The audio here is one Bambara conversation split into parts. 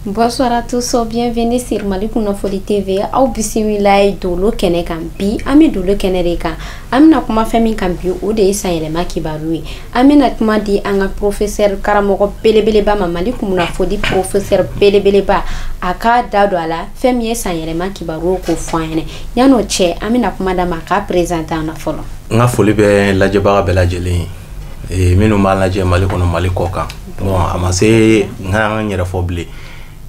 Bonsoir à tous, bienvenue sur Mali Kunnafoni TV. Aw bisimila ye dolo kɛnɛ kan. Bi an bɛ dolo kɛnɛ de kan. An bɛna kuma fɛn min kan bi, o de ye sanyɛlɛma kibaru ye. An bɛna kuma di an ka professeur karamɔgɔ belebeleba ma, Mali Kunnafoni professeur belebeleba, a k'a da don a la fɛn min ye sanyɛlɛma kibaru, k'o fɔ an ɲɛna. Yan'o cɛ, an bɛna kuma d'a ma a k'a présenter an na fɔlɔ. N ka foli bɛ lajɛbaga bɛɛ lajɛlen ye minnu b'a lajɛ Mali kɔnɔ, Mali kɔ kan. Bon, a ma se n ka n yɛrɛ fɔ bilen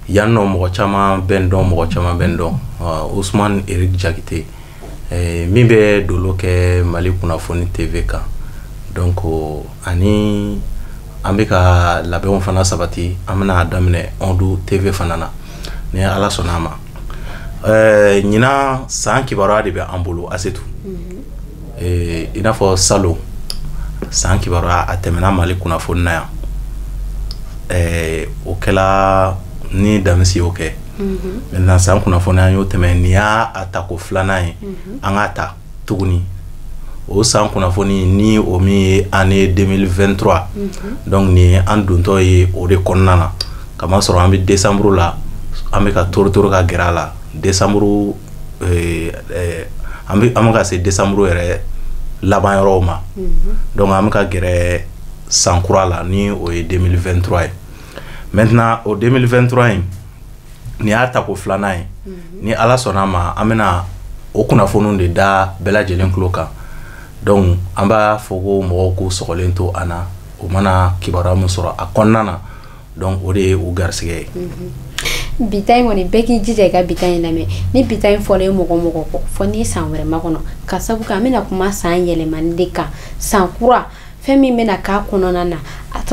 yan nɔ. Mɔgɔ caman bɛ n dɔn, mɔgɔ caman bɛ n dɔn. Ousmane Eric Jakite, min bɛ dolo kɛ Mali Kunnafoni TV kan. Donc ani an bɛ ka labɛnw fana sabati, an bɛna daminɛ Ondu TV fana na ni Ala sɔnna a ma. Ɲinan san kibaruya de bɛ an bolo, Asetu. I n'a fɔ salon san kibaruya, a tɛmɛna Mali Kunnafoni na yan. O kɛla ni Damisi y'o kɛ. Maintenant, san kunnafoni, an y'o tɛmɛ, nin y'a a tako filanan ye. An k'a ta tuguni o san kunnafoni ni o min ye année 2023. Donc nin ye an dontɔ ye o de kɔnɔna na, kamasɔrɔ an bɛ décembre la, an bɛ ka toro toro ka gɛrɛ a la. Décembre, an bɛ ka se décembre yɛrɛ laban yɔrɔw ma. Donc an bɛ ka gɛrɛ san kura la ni o ye 2023 ye. Maintenant, o 2023 in, nin y'a tako filanan ye. Ni Ala sɔnna a ma, an bɛna o kunnafoniw de da bɛɛ lajɛlen tulo kan. Donc an b'a fɔ ko mɔgɔw k'u sɔgɔlen to an na. O mana kibaruya min sɔrɔ a kɔnɔna na, donc o de ye u garisɛgɛ ye. Bi ta in kɔni, bɛɛ k'i jija i ka bi ta in lamɛn. Ni bi ta in fɔlen mɔgɔ mɔgɔ kɔ fɔ n'i ye san wɛrɛ makɔnɔ, ka sabu kɛ an bɛna kuma san yɛlɛmani de kan, san kura fɛn min bɛna k'a kɔnɔna na.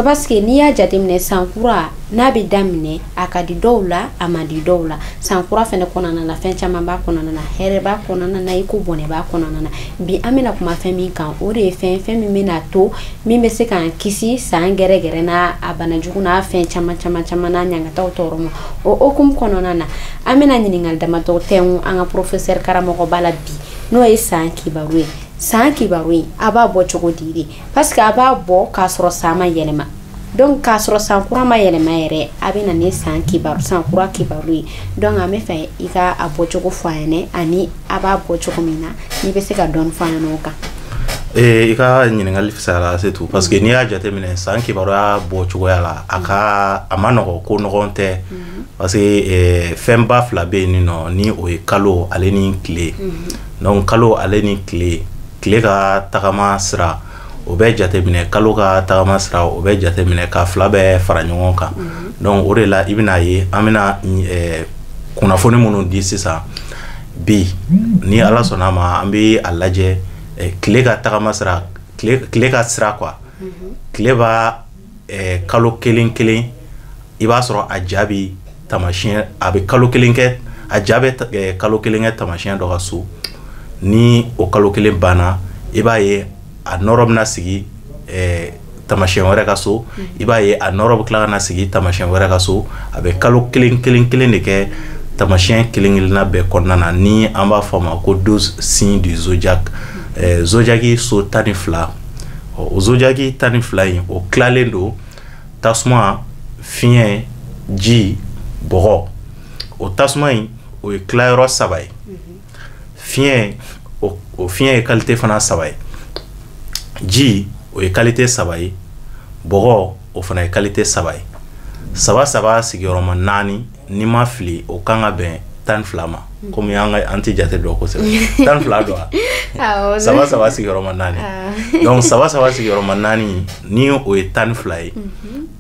Parce que n'i y'a jateminɛ, san kura n'a bɛ daminɛ, a ka di dɔw la, a man di dɔw la. San kura fɛnɛ kɔnɔna na, fɛn caman b'a kɔnɔna na, hɛrɛ b'a kɔnɔna na i ko bɔnɛ b'a kɔnɔna na. Bi an bɛna kuma fɛn min kan, o de ye fɛn min bɛna to min bɛ se k'an kisi san gɛrɛgɛrɛ n'a a banajugu n'a fɛn caman caman caman n'a ɲangataw tɔɔrɔ ma. O hokumu kɔnɔna na, an bɛna ɲininkali damadɔ tɛnku an ka professeur karamɔgɔba la bi, n'o ye san kibaru ye. San kibaru in, a b'a bɔ cogo di de? Parce que a b'a bɔ k'a sɔrɔ san ma yɛlɛma. Donc k'a sɔrɔ san kura ma yɛlɛma yɛrɛ, a bɛ na ni san kibaru, san kura kibaru ye. Donc an bɛ fɛ i ka a bɔcogo fɔ an ɲɛna, ani a b'a bɔ cogo min na, n'i bɛ se ka dɔɔni fɔ an ɲɛna o kan. I ka ɲininkali fisayara, c'est tout, parce que n'i y'a jateminɛ san kibaruya bɔ cogoya la, a ka a ma nɔgɔ, ko nɔgɔn tɛ, parce que fɛnba fila bɛ yen nɔ, ni o ye kalo ale ni tile. Donc kalo ale ni tile, tile ka tagama sira, o bɛ jateminɛ, kalo ka tagama sira, o bɛ jateminɛ, ka fila bɛɛ fara ɲɔgɔn kan. Donc o de la i bɛna ye an bɛna kunnafoni minnu di sisan bi, ni Ala sɔnna a ma, an bɛ a lajɛ tile ka tagama sira, tile ka sira quoi. Tile b'a kalo kelen kelen, i b'a sɔrɔ a ja bi tamasiyɛn, a bɛ kalo kelen kɛ, a ja bɛ kalo kelen kɛ tamasiyɛn dɔ ka so. Ni o kalo kelen banna, i b'a ye a nɔrɔ bɛna sigi tamasiyɛn wɛrɛ ka so. I b'a ye a nɔrɔ bɛ tila ka na sigi tamasiyɛn wɛrɛ ka so. A bɛ kalo kelen kelen kelen de kɛ tamasiyɛn kelen kelenna bɛɛ kɔnɔna na, ni an b'a fɔ a ma ko 12 signes du zodiaque, zodiaque so 12. O zodiaque 12 in, o tilalen don tasuma, fiɲɛ, ji, bɔgɔ. O tasuma in, o ye tilayɔrɔ saba ye. Fiɲɛ, o fiɲɛ ye qualité fana saba ye. Ji, o ye qualité saba ye. Bɔgɔ, o fana ye qualité saba ye. Saba saba sigiyɔrɔma naani, n'i ma fili, o kan ka bɛn 12 ma. Komi an ka an tɛ jate dɔn kosɛbɛ, 12 don wa? Saba saba sigiyɔrɔma naani. Donc saba saba sigiyɔrɔma naani, ni o ye 12 ye,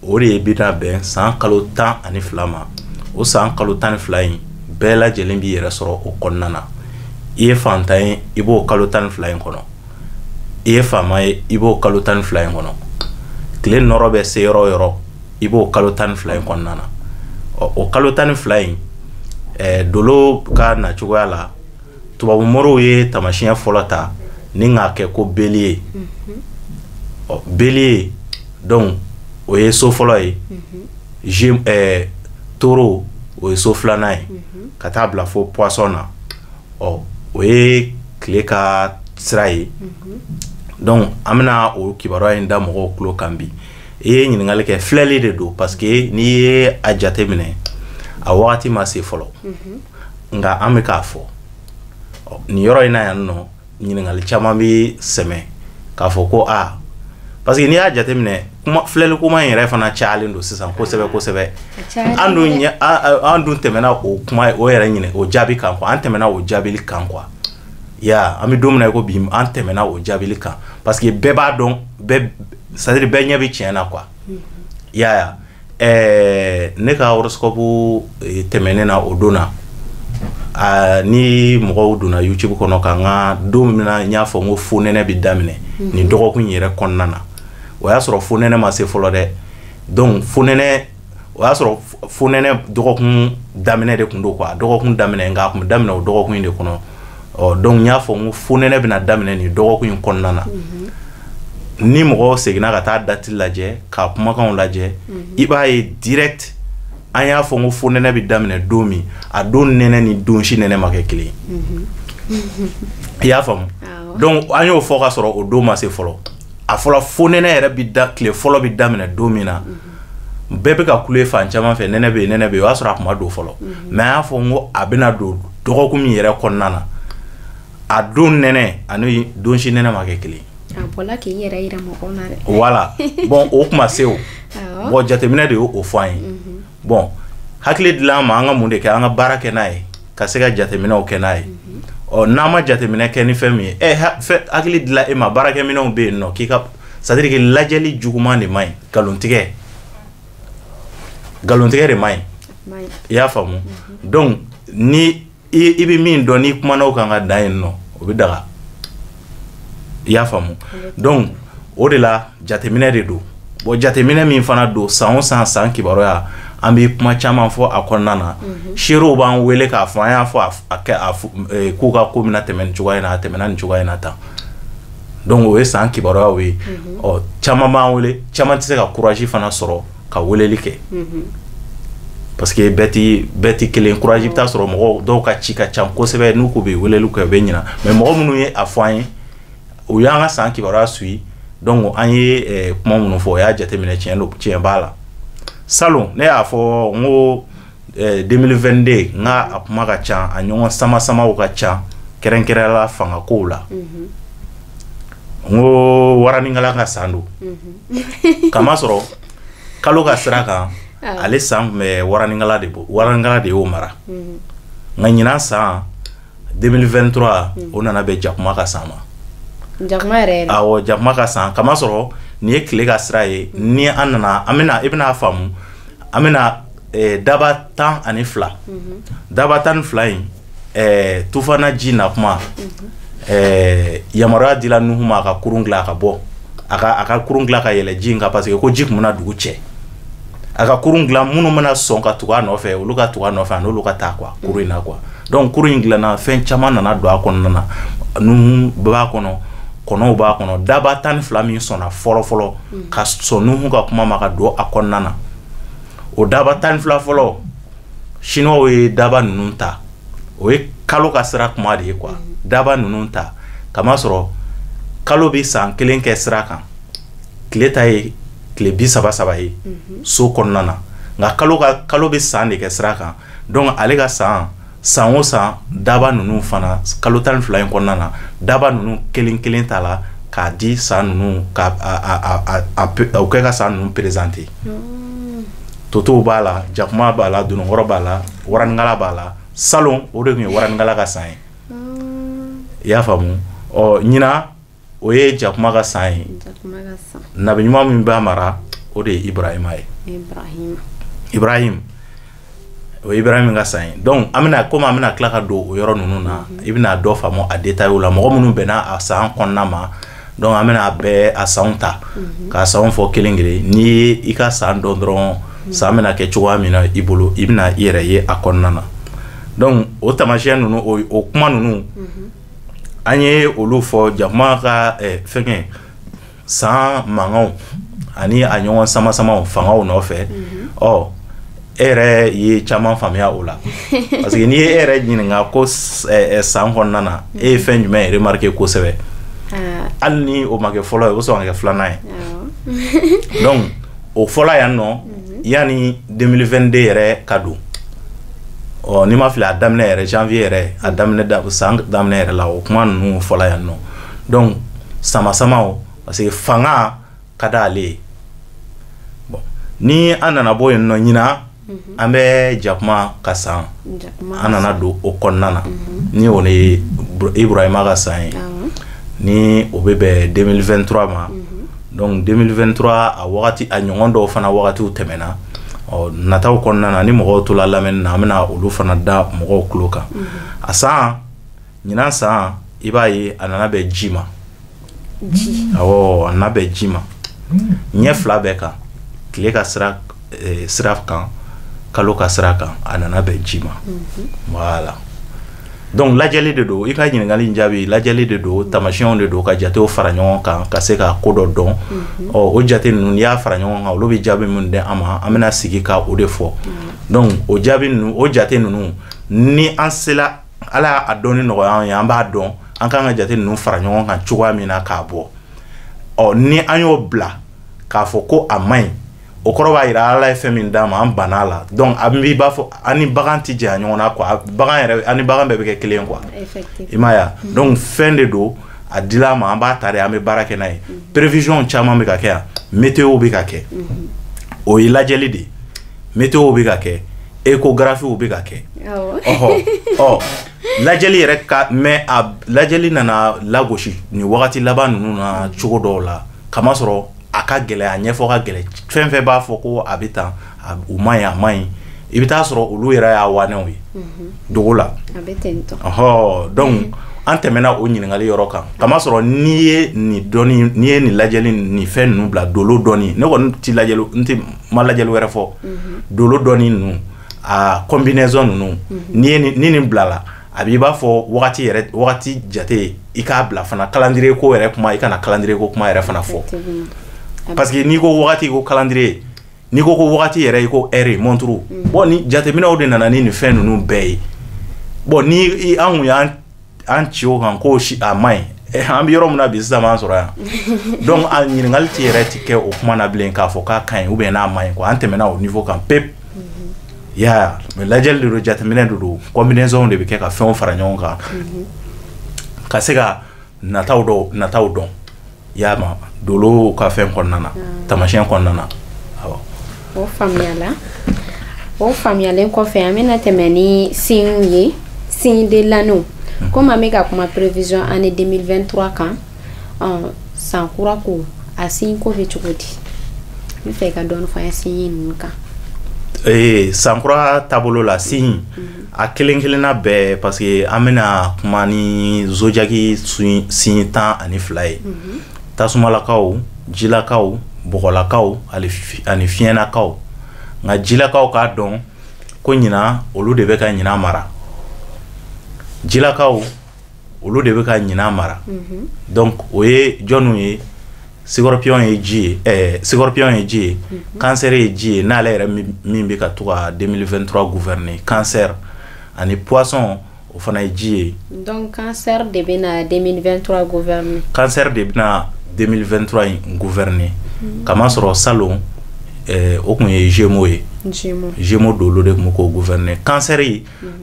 o de bɛna bɛn san kalo 12 ma. O san kalo 12 in bɛɛ lajɛlen b'i yɛrɛ sɔrɔ o kɔnɔna na. I ye fantan ye, i b'o kalo 12 in kɔnɔ. I ye faama ye, i b'o kalo 12 in kɔnɔ. Tile nɔrɔ bɛ se yɔrɔ o yɔrɔ, i b'o kalo 12 in kɔnɔna na. Ɔ, o kalo 12 in, dolo ka na cogoya la, tubabu moriw ye tamasiyɛn fɔlɔ ta ni k'a kɛ ko bélier. Ɔ, bélier, donc o ye so fɔlɔ ye. Taureau, o ye so filanan ye, ka taa bila fo poisson na. Ɔ, o ye tile ka sira ye. Donc an bɛna o kibaruya in da mɔgɔw tulo kan bi. I ye ɲininkali kɛ, filɛli de don, parce que n'i ye a jate minɛ, A wagati ma se fɔlɔ, nka an bɛ k'a fɔ nin yɔrɔ in na yan nɔ. Ɲininkali caman bɛ sɛmɛ k'a fɔ ko aa, parce que n'i y'a jateminɛ, kuma filɛli kuma in yɛrɛ fana cayalen don sisan kosɛbɛ kosɛbɛ. An dun ɲɛ, an dun tɛmɛna o kuma o yɛrɛ ɲini o jaabi kan quoi. An tɛmɛna o jaabili kan quoi. Ya, an bɛ don min na i ko bi, an tɛmɛna o jaabili kan parce que bɛɛ b'a dɔn, bɛɛ, c'est à dire bɛɛ ɲɛ bɛ tiɲɛ na quoi. I y'a ye, ne ka horoscope tɛmɛnen na o don na, ni mɔgɔw donna YouTube kɔnɔ ka n ka don min na, n y'a fɔ n ko fonɛnɛ bɛ daminɛ nin dɔgɔkun in yɛrɛ kɔnɔna na. O y'a sɔrɔ fonɛnɛ ma se fɔlɔ dɛ. Donc fonɛnɛ, o y'a sɔrɔ fonɛnɛ dɔgɔkun daminɛ de tun don quoi, dɔgɔkun daminɛ, nka a tun bɛ daminɛ o dɔgɔkun in de kɔnɔ. Ɔ, donc n y'a fɔ n ko fonɛnɛ bɛna daminɛ nin dɔgɔkun in kɔnɔna na. Ni mɔgɔw seginna ka taa date lajɛ, k'a kumakanw lajɛ, i b'a ye direct, an y'a fɔ n ko fonɛnɛ bɛ daminɛ don min, a don nɛnɛ ni don si nɛnɛ ma kɛ kelen ye. I y'a faamu? Donc an y'o fɔ ka sɔrɔ o don ma se fɔlɔ. A fɔlɔ, fonɛnɛ yɛrɛ bɛ da, tile fɔlɔ bɛ daminɛ don min na, bɛɛ bɛ ka kule fan caman fɛ, nɛnɛ bɛ yen, nɛnɛ bɛ yen. O y'a sɔrɔ a kun ma don fɔlɔ. Mais an y'a fɔ n ko a bɛna don dɔgɔkun min yɛrɛ kɔnɔna na, a don nɛnɛ ani don si nɛnɛ ma kɛ kelen ye. A bɔla k'i yɛrɛ yira mɔgɔw na dɛ. Voilà. Bon, o kuma se o. Bon, jateminɛ de y'o fɔ an ye. Bon, hakili dilan an ma, an ka mun de kɛ? An ka baara kɛ n'a ye, ka se ka jateminɛw kɛ n'a ye. Ɔ, n'an ma jateminɛ kɛ ni fɛn min ye, ɛ, fɛn hakili dilan e ma, baarakɛminɛnw bɛ yen nɔ k'i ka, c'est à dire que lajɛli juguman de man ɲi, nkalontigɛ, nkalontigɛ de man ɲi. I y'a faamu? Donc ni i bɛ min dɔn, n'i kumana o kan ka dan yen nɔ, o bɛ daga. I y'a faamu? Donc o de la, jateminɛ de don. Bon, jateminɛ min fana don, san o san, san kibaruya, an bɛ kuma caman fɔ a kɔnɔna na. Seerew b'an wele k'a fɔ an y'a fɔ a kɛ a k'u ka ko bɛna tɛmɛ nin cogoya in na, a tɛmɛna nin cogoya in na tan. Donc o ye san kibaruyaw ye. Ɔ, caman b'an wele, caman tɛ se ka courage fana sɔrɔ ka weleli kɛ parce que bɛɛ ti kelen courage. I bɛ taa sɔrɔ mɔgɔw dɔw ka ci ka ca kosɛbɛ, n'u ko bɛ weleli kɛ, u bɛ ɲina. Mais mɔgɔ minnu ye a fɔ an ye, u y'an ka san kibaruya suit. Donc an ye kuma minnu fɔ, o y'a jateminɛ, tiɲɛ don, tiɲɛ b'a la. Salon, ne y'a fɔ n ko 2022, n ka a kuma ka ca, a ɲɔgɔn sama samaw ka ca, kɛrɛnkɛrɛnnenya la fangakow la. N ko waranikala ka san don, kamasɔrɔ kalo ka sira kan, ale san tun bɛ waranikala de bɔ, waranikala de y'o mara. Nka ɲinan san 2023, o nana bɛn jakuma ka san ma. Jakuma yɛrɛ yɛrɛ. Awɔ, jakuma ka san, kamasɔrɔ nin ye tile ka sira ye. Ni an nana, an bɛna, i bɛna faamu, an bɛna daba 12, daba 12 in, tufana ji na kuma, yamaruya dila Nuhu ma a ka kurun dilan, a ka bɔ, a ka kurun dilan ka yɛlɛ ji in kan, parce que ko ji tun bɛna dugu cɛ. A ka kurun dilan, minnu bɛna sɔn ka tugu a nɔfɛ, olu ka tugu a nɔfɛ, a n'olu ka taa quoi, kurun in na quoi. Donc kurun in dilanna, fɛn caman nana don a kɔnɔna na. Nuhu b'a kɔnɔ, kɔnɔw b'a kɔnɔ. Daba 12 min sɔnna fɔlɔ fɔlɔ ka sɔn Nuhu ka kuma ma ka don a kɔnɔna na, o daba 12 fɔlɔ, chinois ye daba ninnu ta. O ye kalo ka sira kuma de ye quoi. Daba ninnu ta, kamasɔrɔ kalo bɛ san kelen kɛ sira kan, tile ta ye tile 33 ye so kɔnɔna na. Nka kalo bɛ san de kɛ sira kan. Donc ale ka san, san o san, daba ninnu fana, kalo 12 in kɔnɔna na, daba ninnu kelen kelen ta la k'a di san ninnu, ka a o kɛ ka san ninnu présenter. Totow b'a la, jakuma b'a la, dononkɔrɔ b'a la, waranikala b'a la. Salon, o de tun ye waranikala ka san ye. I y'a faamu? Ɔ, ɲinan o ye jakuma ka san ye. Jakuma ka san. Nabi ɲuman min b'a mara, o de ye Ibrahima ye. Ibrahima. Ibrahim, o ye Ibrahim ka san ye. Donc an bɛna, komi an bɛna tila ka don o yɔrɔ ninnu na, i bɛna dɔ faamu a détail la, mɔgɔ minnu bɛnna a san kɔnɔna ma. Donc an bɛna a bɛɛ a sanw ta k'a sanw fɔ kelen kelen. N'i ye i ka san dɔn dɔrɔn, san bɛna kɛ cogoya min na i bolo, i bɛna i yɛrɛ ye a kɔnɔna na. Donc o taamasiyɛn ninnu, o kuma ninnu, an ye olu fɔ jakuma ka fɛnkɛ san mankanw ani a ɲɔgɔn sama samaw fangaw nɔfɛ. Ɔ, e yɛrɛ ye caman faamuya o la, parce que n'i ye e yɛrɛ ɲininka ko san kɔnɔna na, e ye fɛn jumɛn remarqué kosɛbɛ? Hali ni o ma kɛ fɔlɔ ye, o bɛ sɔn ka kɛ filanan ye. Donc o fɔla yan nɔ, yanni 2022 yɛrɛ ka don. Ɔ n'i ma fili, a daminɛ yɛrɛ, janvier yɛrɛ, a daminɛ da, san daminɛ yɛrɛ la, o kuma ninnu fɔla yan nɔ. Donc sama samaw, parce que fanga ka d'ale ye. Bon, ni an nana bɔ yen nɔ, ɲinan an bɛ jakuma ka san, an nana don o kɔnɔna na, ni o ni Ibrahima ka san ye, ni o bɛ bɛn 2023 ma. Donc 2023, a wagati a ɲɔgɔn dɔw fana wagatiw tɛmɛna. Ɔ nataw kɔnɔna na, ni mɔgɔw tola lamɛnni na, an bɛna olu fana da mɔgɔw tulo kan. A san, ɲinan san, i b'a ye a nana bɛn ji ma. Awɔ, a nana bɛn ji ma ɲɛ fila bɛɛ kan, tile ka sira kan, kalo ka sira kan, a nana bɛn ji ma. Voilà, donc lajɛli de don. I ka ɲininkali in jaabi, lajɛli de don, tamasiyɛnw de don, ka jatew fara ɲɔgɔn kan ka se ka ko dɔ dɔn. Ɔ o jate ninnu, n'i y'a fara ɲɔgɔn kan, olu bɛ jaabi minnu di an ma, an bɛna sigi ka o de fɔ. Donc o jaabi ninnu, o jate ninnu, ni an sela, Ala y'a dɔnni nɔgɔya an ye, an b'a dɔn an kan ka jate ninnu fara ɲɔgɔn kan cogoya min na k'a bɔ. Ɔ ni an y'o bila k'a fɔ ko a man ɲi, o kɔrɔ b'a jira Ala ye fɛn min d'an ma, an banna a la. Donc an b'i b'a fɔ an ni bagan tɛ janya ɲɔgɔn na quoi, bagan yɛrɛ, an ni bagan bɛɛ bɛ kɛ kelen quoi, i m'a ye wa? Donc fɛn de don, a dil'a ma, an b'a ta de, an bɛ baara kɛ n'a ye. Prévision caman bɛ ka kɛ yan, météo bɛ ka kɛ, o ye lajɛli de ye. Météo bɛ ka kɛ, échographie bɛ ka kɛ. Ɔhɔ, ɔ lajɛli yɛrɛ ka, mais a lajɛli nana lagosi nin wagati laban ninnu na cogo dɔw la, kamasɔrɔ a ka gɛlɛn, a ɲɛfɔ ka gɛlɛn. Fɛn fɛn b'a fɔ ko a bɛ tan, o man ɲi, a man ɲi, i bɛ taa sɔrɔ olu yɛrɛ y'a wanɛw ye dogo la. Ɔhɔ, donc an tɛmɛna o ɲininkali yɔrɔ kan, kamasɔrɔ n'i ye nin dɔnni, n'i ye nin lajɛli, nin fɛn ninnu bila dolo dɔnni, ne kɔni ti lajɛli, n ti ma lajɛli wɛrɛ fɔ, dolo dɔnni ninnu, a combinaison ninnu, n'i ye nin, ni nin bilala, a b'i b'a fɔ wagati yɛrɛ, wagati jate, i k'a bila fana calendrier ko yɛrɛ kuma, i kana calendrier ko kuma yɛrɛ fana fɔ, parce que n'i ko wagati, i ko calendrier, n'i ko ko wagati yɛrɛ, i ko heure, montre. Bon, ni jateminɛw de nana ni nin fɛn ninnu bɛɛ ye. Bon, ni an kun y'an an ci o kan k'o si a man ɲi, an bɛ yɔrɔ min na bi sisan, b'an sɔrɔ yan. Donc a ɲininkali ti yɛrɛ ti kɛ o kuma na bilen k'a fɔ k'a ka ɲi ou bien n'a man ɲi quoi, an tɛmɛna o niveau kan pep ya. Mais lajɛli de don, jateminɛ de don, combinaison de bɛ kɛ ka fɛnw fara ɲɔgɔn kan ka se ka nataw dɔw nataw dɔn, i y'a ma, dolo ka fɛn kɔnɔna na, tamasiyɛn kɔnɔna na, awɔ. O faamuyala. O faamuyalen kɔfɛ, an bɛna tɛmɛ ni signes ye, signe de l'année. Komi an bɛ ka kuma prévision année 2023 kan, san kura ko, a signe ko bɛ cogo di? N bɛ fɛ i ka dɔɔni fɔ an ye signe ninnu kan. Ee, sankura taabolo la, signe a kelen kelenna bɛɛ, parce que an bɛna kuma ni zodiaque signe 12 ye: tasumalakaw, jilakaw, bɔgɔlakaw ani fiɲɛnakaw. Nka jilakaw k'a dɔn ko ɲinan, olu de bɛ ka ɲinan mara. Jilakaw, olu de bɛ ka ɲinan mara. Donc o ye jɔnniw ye? Scorpion ye ji ye, scorpion ye ji ye, cancer ye ji ye, n'ale yɛrɛ min bɛ ka to ka 2023 gouverner, cancer ani poisson, o fana ye ji ye. Donc cancer de bɛna 2023 gouverner. Cancer de bɛna 2023 in gouverner, kamasɔrɔ salon o kun ye Gémeaux ye. Gémeaux dolo de tun bɛ k'o gouverner. Cancer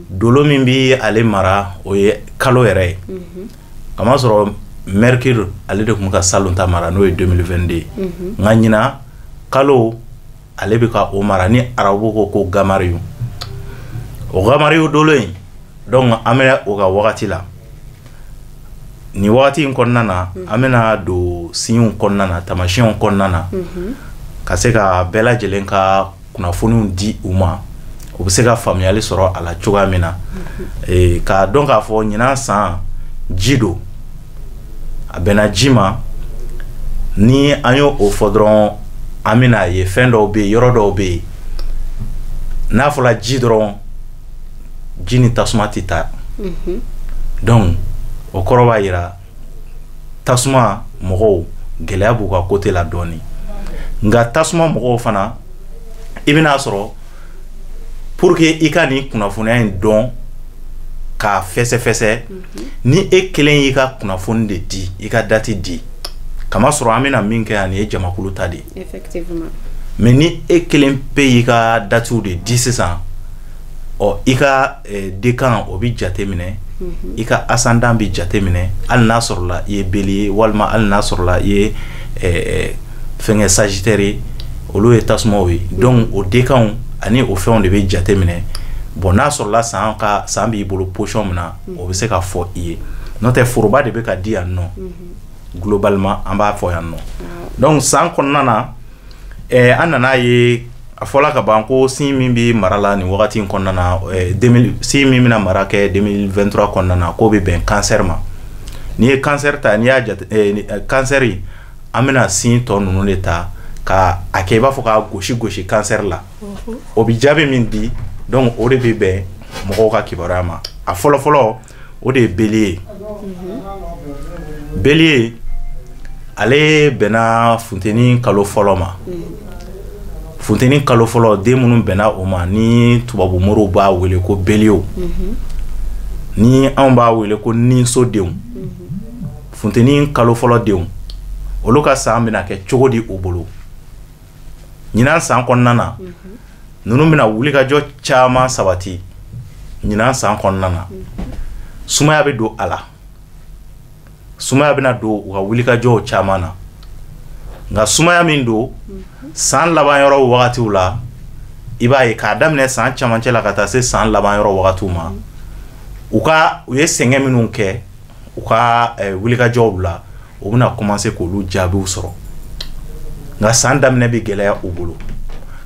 dolo min bi ale mara, o ye kalo yɛrɛ ye, kamasɔrɔ Mercure, ale de tun bɛ ka salon ta mara, n'o ye 2022 ye. Nka ɲinan kalo, ale bɛ ka o mara, ni arabu ko ko gamariyu, o gamariyu dolo in. Donc an bɛ o ka wagati la nin wagati in kɔnɔna na, an bɛna don signes kɔnɔna na, tamasiyɛnw kɔnɔna na, ka se ka bɛɛ lajɛlen ka kunnafoniw di u ma, u bɛ se ka faamuyali sɔrɔ a la cogoya min na, k'a dɔn k'a fɔ ɲinan san ji don, a bɛnna ji ma. Ni an y'o o fɔ dɔrɔn, an bɛna ye fɛn dɔw bɛ yen, yɔrɔ dɔw bɛ yen, n'a fɔra ji dɔrɔn, ji ni tasuma tɛ taa. Donc o kɔrɔ b'a jira tasuma mɔgɔw, gɛlɛya b'u ka côté la dɔɔnin. Nka tasuma mɔgɔw fana, i bɛn'a sɔrɔ pour que i ka nin kunnafoniya in dɔn k'a fɛsɛfɛsɛ, ni e kelen y'i ka kunnafoni de di, i ka date di, kamasɔrɔ an bɛna min kɛ yan, nin ye jamakulu ta de ye. Effectivement. Mais ni e kelen pe y'i ka datew de di sisan, Ɔ i ka décan o bɛ jate minɛ, i ka ascendant bɛ jate minɛ, hali n'a sɔrɔla i ye bélier walima hali n'a sɔrɔla i ye fɛnkɛ sagittaire ye, olu ye tasumaw ye. Donc o décanw ani o fɛnw de bɛ jate minɛ. Bon, n'a sɔrɔla san ka san b'i bolo position min na, o bɛ se ka fɔ i ye. N'o tɛ, foroba de bɛ ka di yan nɔ. Globalement, an b'a fɔ yan nɔ. Donc san kɔnɔna na, an nana ye, a fɔla ka ban ko signe min bɛ mara la nin wagati in kɔnɔna na, signe min bɛna mara kɛ 2023 kɔnɔna na, k'o bɛ bɛn cancer ma. N'i ye cancer ta, n'i y'a jate, cancer, an bɛna signe tɔ ninnu de ta ka a kɛ i b'a fɔ k'a gosi gosi cancer la, o bɛ jaabi min di. Donc o de bɛ bɛn mɔgɔw ka kibaruya ma. A fɔlɔ fɔlɔ, o de ye bélier ye. Bélier, ale bɛnna funteni kalo fɔlɔ ma. Funteni kalo fɔlɔ, den minnu bɛnna o ma, ni tubabu moriw b'a wele ko bélier, ni anw b'a wele ko ninsodenw. Funteni kalo fɔlɔ denw, olu ka san bɛna kɛ cogo di u bolo ɲinan san kɔnɔna na? Ninnu bɛna wulikajɔ caman sabati ɲinan san kɔnɔna na. Sumaya bɛ don a la, sumaya bɛna don u ka wulikajɔw caman na. Nka sumaya min don, san laban yɔrɔ wagatiw la, i b'a ye k'a daminɛ san camancɛ la ka taa se san laban yɔrɔ wagatiw ma, u ye sɛgɛn minnu kɛ u ka wulikajɔw la, u bɛna commencer k'olu jaabiw sɔrɔ. Nka san daminɛ bɛ gɛlɛya u bolo.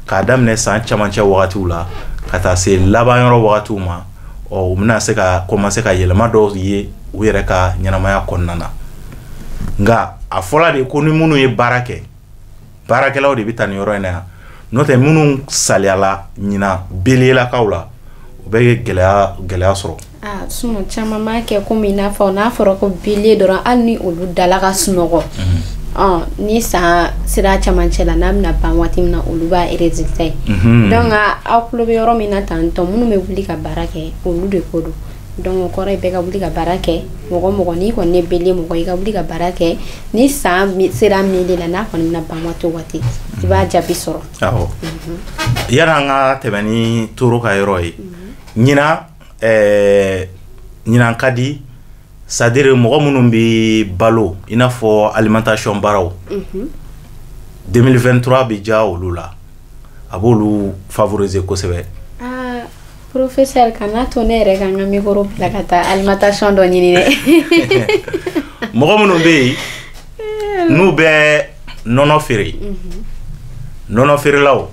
K'a daminɛ san camancɛ wagatiw la ka taa se laban yɔrɔ wagatiw ma, ɔ u bɛna se ka commencer ka yɛlɛma dɔw ye u yɛrɛ ka ɲɛnamaya kɔnɔna na. Nka a fɔla de ko ni minnu ye baara kɛ, baarakɛlaw de bɛ taa nin yɔrɔ in na yan. N'o tɛ, minnu saliyala ɲinan beliyelakaw la, u bɛ gɛlɛya gɛlɛya sɔrɔ. Ah, sinon caman b'a kɛ komi i n'a fɔ n'a fɔra ko bélier dɔrɔn, hali ni olu dala ka sunɔgɔ, ni san sera camancɛ la, n'a bɛna ban waati min na, olu b'a résultat ye. Donc aw tulo bɛ yɔrɔ min na tantɔ, minnu bɛ wuli ka baara kɛ, olu de ko don. Donc o kɔrɔ ye bɛɛ ka wuli ka baara kɛ. Mɔgɔ mɔgɔ n'i kɔni ye bélier mɔgɔ, i ka wuli ka baara kɛ. Ni san sera milieu la, n'a kɔni bɛna ban waati o waati, i b'a jaabi sɔrɔ. Awɔ. Yani an ka tɛmɛ ni taureau ka yɔrɔ ye, ɲinan ɲinan ka di, c'est à dire mɔgɔ minnu bɛ balo, i n'a fɔ alimentation baaraw, 2023 bɛ diya olu la, a b'olu favoriser kosɛbɛ. Ah, professeur, kana to ne yɛrɛ ka n ka micro bila ka taa alimentation dɔ ɲini dɛ. Mɔgɔ minnu bɛ yen n'u bɛ nɔnɔ feere, nɔnɔ feerelaw,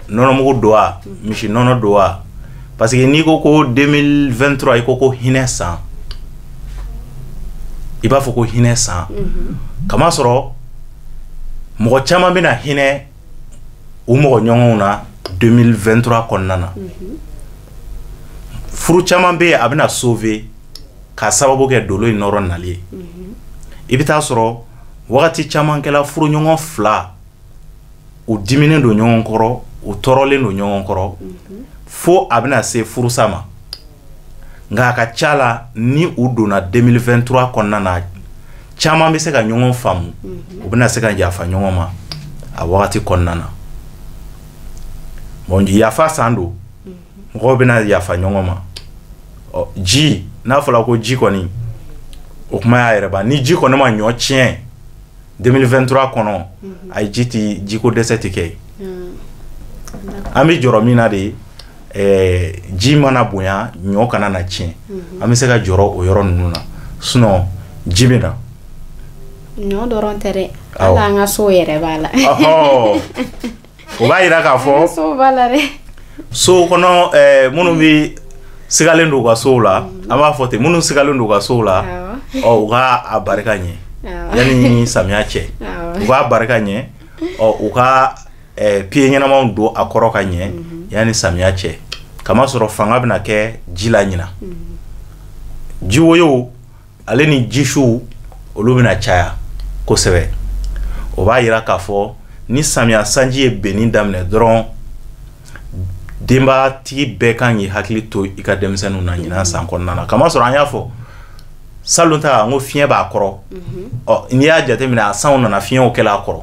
nɔnɔmugu don wa, misi nɔnɔ don wa, parce que n'i ko ko 2023, i ko ko hinɛ san, i b'a fɔ ko hinɛ san, kamasɔrɔ mɔgɔ caman bɛna hinɛ u mɔgɔ ɲɔgɔnw na 2023 kɔnɔna na. Furu caman bɛ yen, a bɛna sauver k'a sababu kɛ dolo in nɔrɔ nali ye. I bɛ taa sɔrɔ wagati caman kɛla, furuɲɔgɔn fila, u diminen don ɲɔgɔn kɔrɔ, u tɔɔrɔlen don ɲɔgɔn kɔrɔ, fo a bɛna se furusa ma. Nka a ka ca la, ni u donna 2023 kɔnɔna na, caman bɛ se ka ɲɔgɔn faamu, u bɛna se ka yafa ɲɔgɔn ma a wagati kɔnɔna na. Bon, yafa san don, mɔgɔw bɛna yafa ɲɔgɔn ma. Ɔ ji, n'a fɔra ko ji kɔni, o kuma y'a yɛrɛ ban. Ni ji kɔni ma ɲɔ tiɲɛ 2023 kɔnɔ, a ye ji ti jiko dɛsɛ ti kɛ. An bɛ jɔrɔ min na de, ji mana bonya, ɲɔ kana na tiɲɛ. An bɛ se ka jɔrɔ o yɔrɔ ninnu na, sinon ji bɛ na. Ɲɔ dɔrɔn tɛ dɛ, hali an ka so yɛrɛ b'a la. Ɔhɔ, o b'a yira k'a fɔ so b'a la dɛ. So kɔnɔ, minnu bɛ sigalen don u ka sow la, an b'a fɔ ten, minnu sigalen don u ka sow la, ɔ u ka a barika ɲɛ yanni samiya cɛ, u k'a barika ɲɛ, ɔ u ka pieds ɲɛnamaw don a kɔrɔ ka ɲɛ yanni samiya cɛ, kamasɔrɔ fanga bɛna kɛ ji la ɲina. Jiwoyow ale ni jisuw, olu bɛna caya kosɛbɛ. O b'a yira k'a fɔ ni samiya sanji ye benni daminɛ dɔrɔn, denbatigi bɛɛ kan k'i hakili to i ka denmisɛnninw na ɲinan san kɔnɔna na, kamasɔrɔ an y'a fɔ salon ta, n ko fiɲɛ b'a kɔrɔ. Ɔ n'i y'a jateminɛ, a sanw nana, fiɲɛw kɛla a kɔrɔ.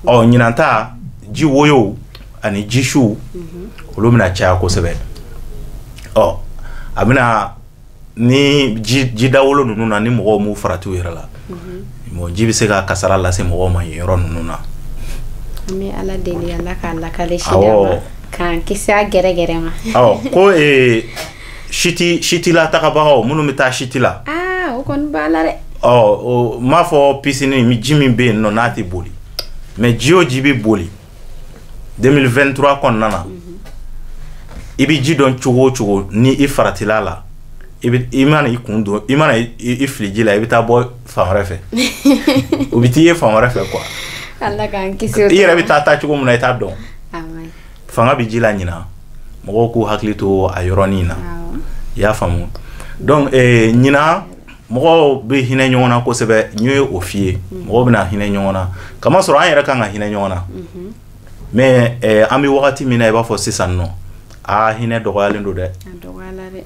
Ɔ ɲinan ta, ji woyow ani jisuw, olu bɛna caya kosɛbɛ. Ɔ a bɛna ni ji dawolo ninnu na, ni mɔgɔw m'u farati u yɛrɛ la, bon, ji bɛ se ka kasara lase mɔgɔw ma yen yɔrɔ ninnu na. An bɛ Ala deli, Ala k'a lakale si d'a ma, k'an kisi a gɛrɛgɛrɛ ma. Awɔ, ko siti la tagabagaw minnu bɛ taa siti la. Aa, o kɔni b'a la dɛ. Ɔ, o n m'a fɔ piscine ji min bɛ yen nɔ n'a tɛ boli, mais ji o ji bɛ boli 2023 kɔnɔna na, i bɛ ji dɔn cogo o cogo, ni i faratila la, i bɛ i mana i kun don, i mana i fili ji la, i bɛ taa bɔ fan wɛrɛ fɛ, o bɛ t'i ye fan wɛrɛ fɛ quoi. Ala k'an kisi o. I yɛrɛ bɛ taa cogo min na, i t'a dɔn. A ma ɲi. Fanga bɛ ji la ɲina, mɔgɔw k'u hakili to a yɔrɔnin na. I y'a faamu? Donc ɲina mɔgɔw bɛ hinɛ ɲɔgɔn na kosɛbɛ. N ye o f'i ye, mɔgɔw bɛna hinɛ ɲɔgɔn na, kamasɔrɔ an yɛrɛ kan ka hinɛ ɲɔgɔn na, mais an bɛ wagati min na, i b'a fɔ sisan nɔ, aa, hinɛ dɔgɔyalen don dɛ. A dɔgɔyala dɛ.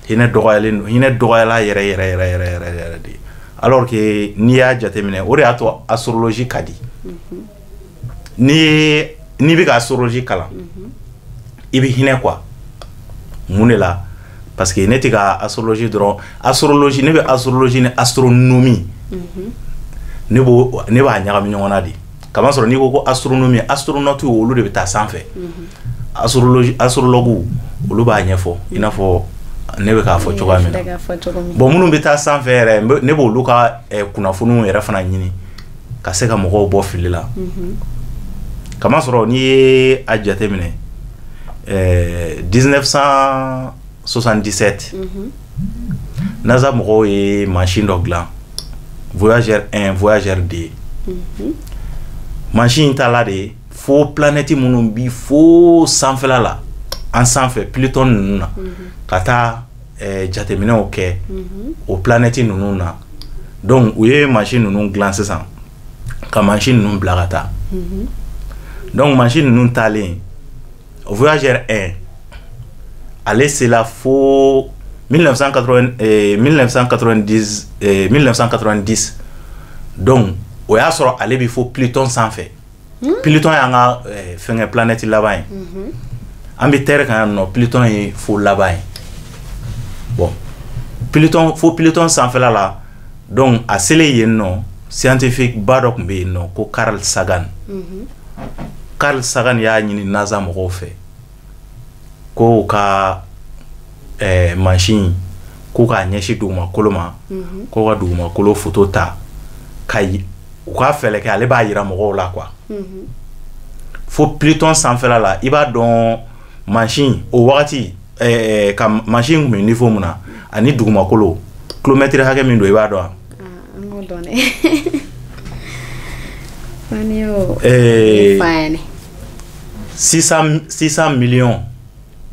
Hinɛ dɔgɔyalen don, hinɛ dɔgɔyala yɛrɛ yɛrɛ yɛrɛ yɛrɛ yɛrɛ yɛrɛ de, alors que n'i y'a jateminɛ, o de y'a to astrologie ka di. N'i bɛ ka astrologie kalan, i bɛ hinɛ quoi. Mun de la? Parce que ne tɛ ka astrologie dɔrɔn, astrologie, ne bɛ astrologie ni astronomie, ne b'a ɲagami ɲɔgɔn na de, kamasɔrɔ n'i ko ko astronomie, astronaute olu de bɛ taa sanfɛ, astrologie, astrologue olu b'a ɲɛfɔ i n'a fɔ ne bɛ k'a fɔ cogoya min na. K'a fɔ cogo min. Bon, minnu bɛ taa sanfɛ yɛrɛ, ne b'olu ka kunnafoniw yɛrɛ fana ɲini ka se ka mɔgɔw bɔ fili la, kamasɔrɔ n'i ye a jateminɛ, 1977, NASA mɔgɔw ye mansin dɔ dilan, Voyageur 1, Voyageur 2. Mansin in taala de fo planète minnu bi fo sanfɛla la, an sanfɛ, Pluton ninnu na, ka taa jateminɛw kɛ o planète ninnu na. Donc u ye mansin ninnu dilan sisan, ka mansin ninnu bila ka taa. Donc mansin ninnu taalen, Voyageur 1, ale sela fo 1980, 1990, 1990. Donc o y'a sɔrɔ ale bɛ fo Pluton sanfɛ. Pluton y'an ka fɛngɛ planète laban ye. An bɛ Terre kan yan nɔ, Pluton ye fo laban ye. Bon, Pluton, fo Pluton sanfɛla la. Donc a selen yen nɔ, scientifique ba dɔ tun bɛ yen nɔ ko Carl Sagan. Carl Sagan y'a ɲini NASA mɔgɔw fɛ ko u ka mansin k'u k'a ɲɛsin dugumakolo ma, ko ka dugumakolo photo ta, ka u ka fɛɛrɛ kɛ, ale b'a yira mɔgɔw la quoi. Fo Pluton sanfɛla la, i b'a dɔn mansin o wagati ka mansin tun bɛ niveau mun na ani dugumakolo kilomɛtiri hakɛ min don, i b'a dɔn wa? An k'o dɔn dɛ. Fani y'o fɔ an ɲɛnɛ. 600 millions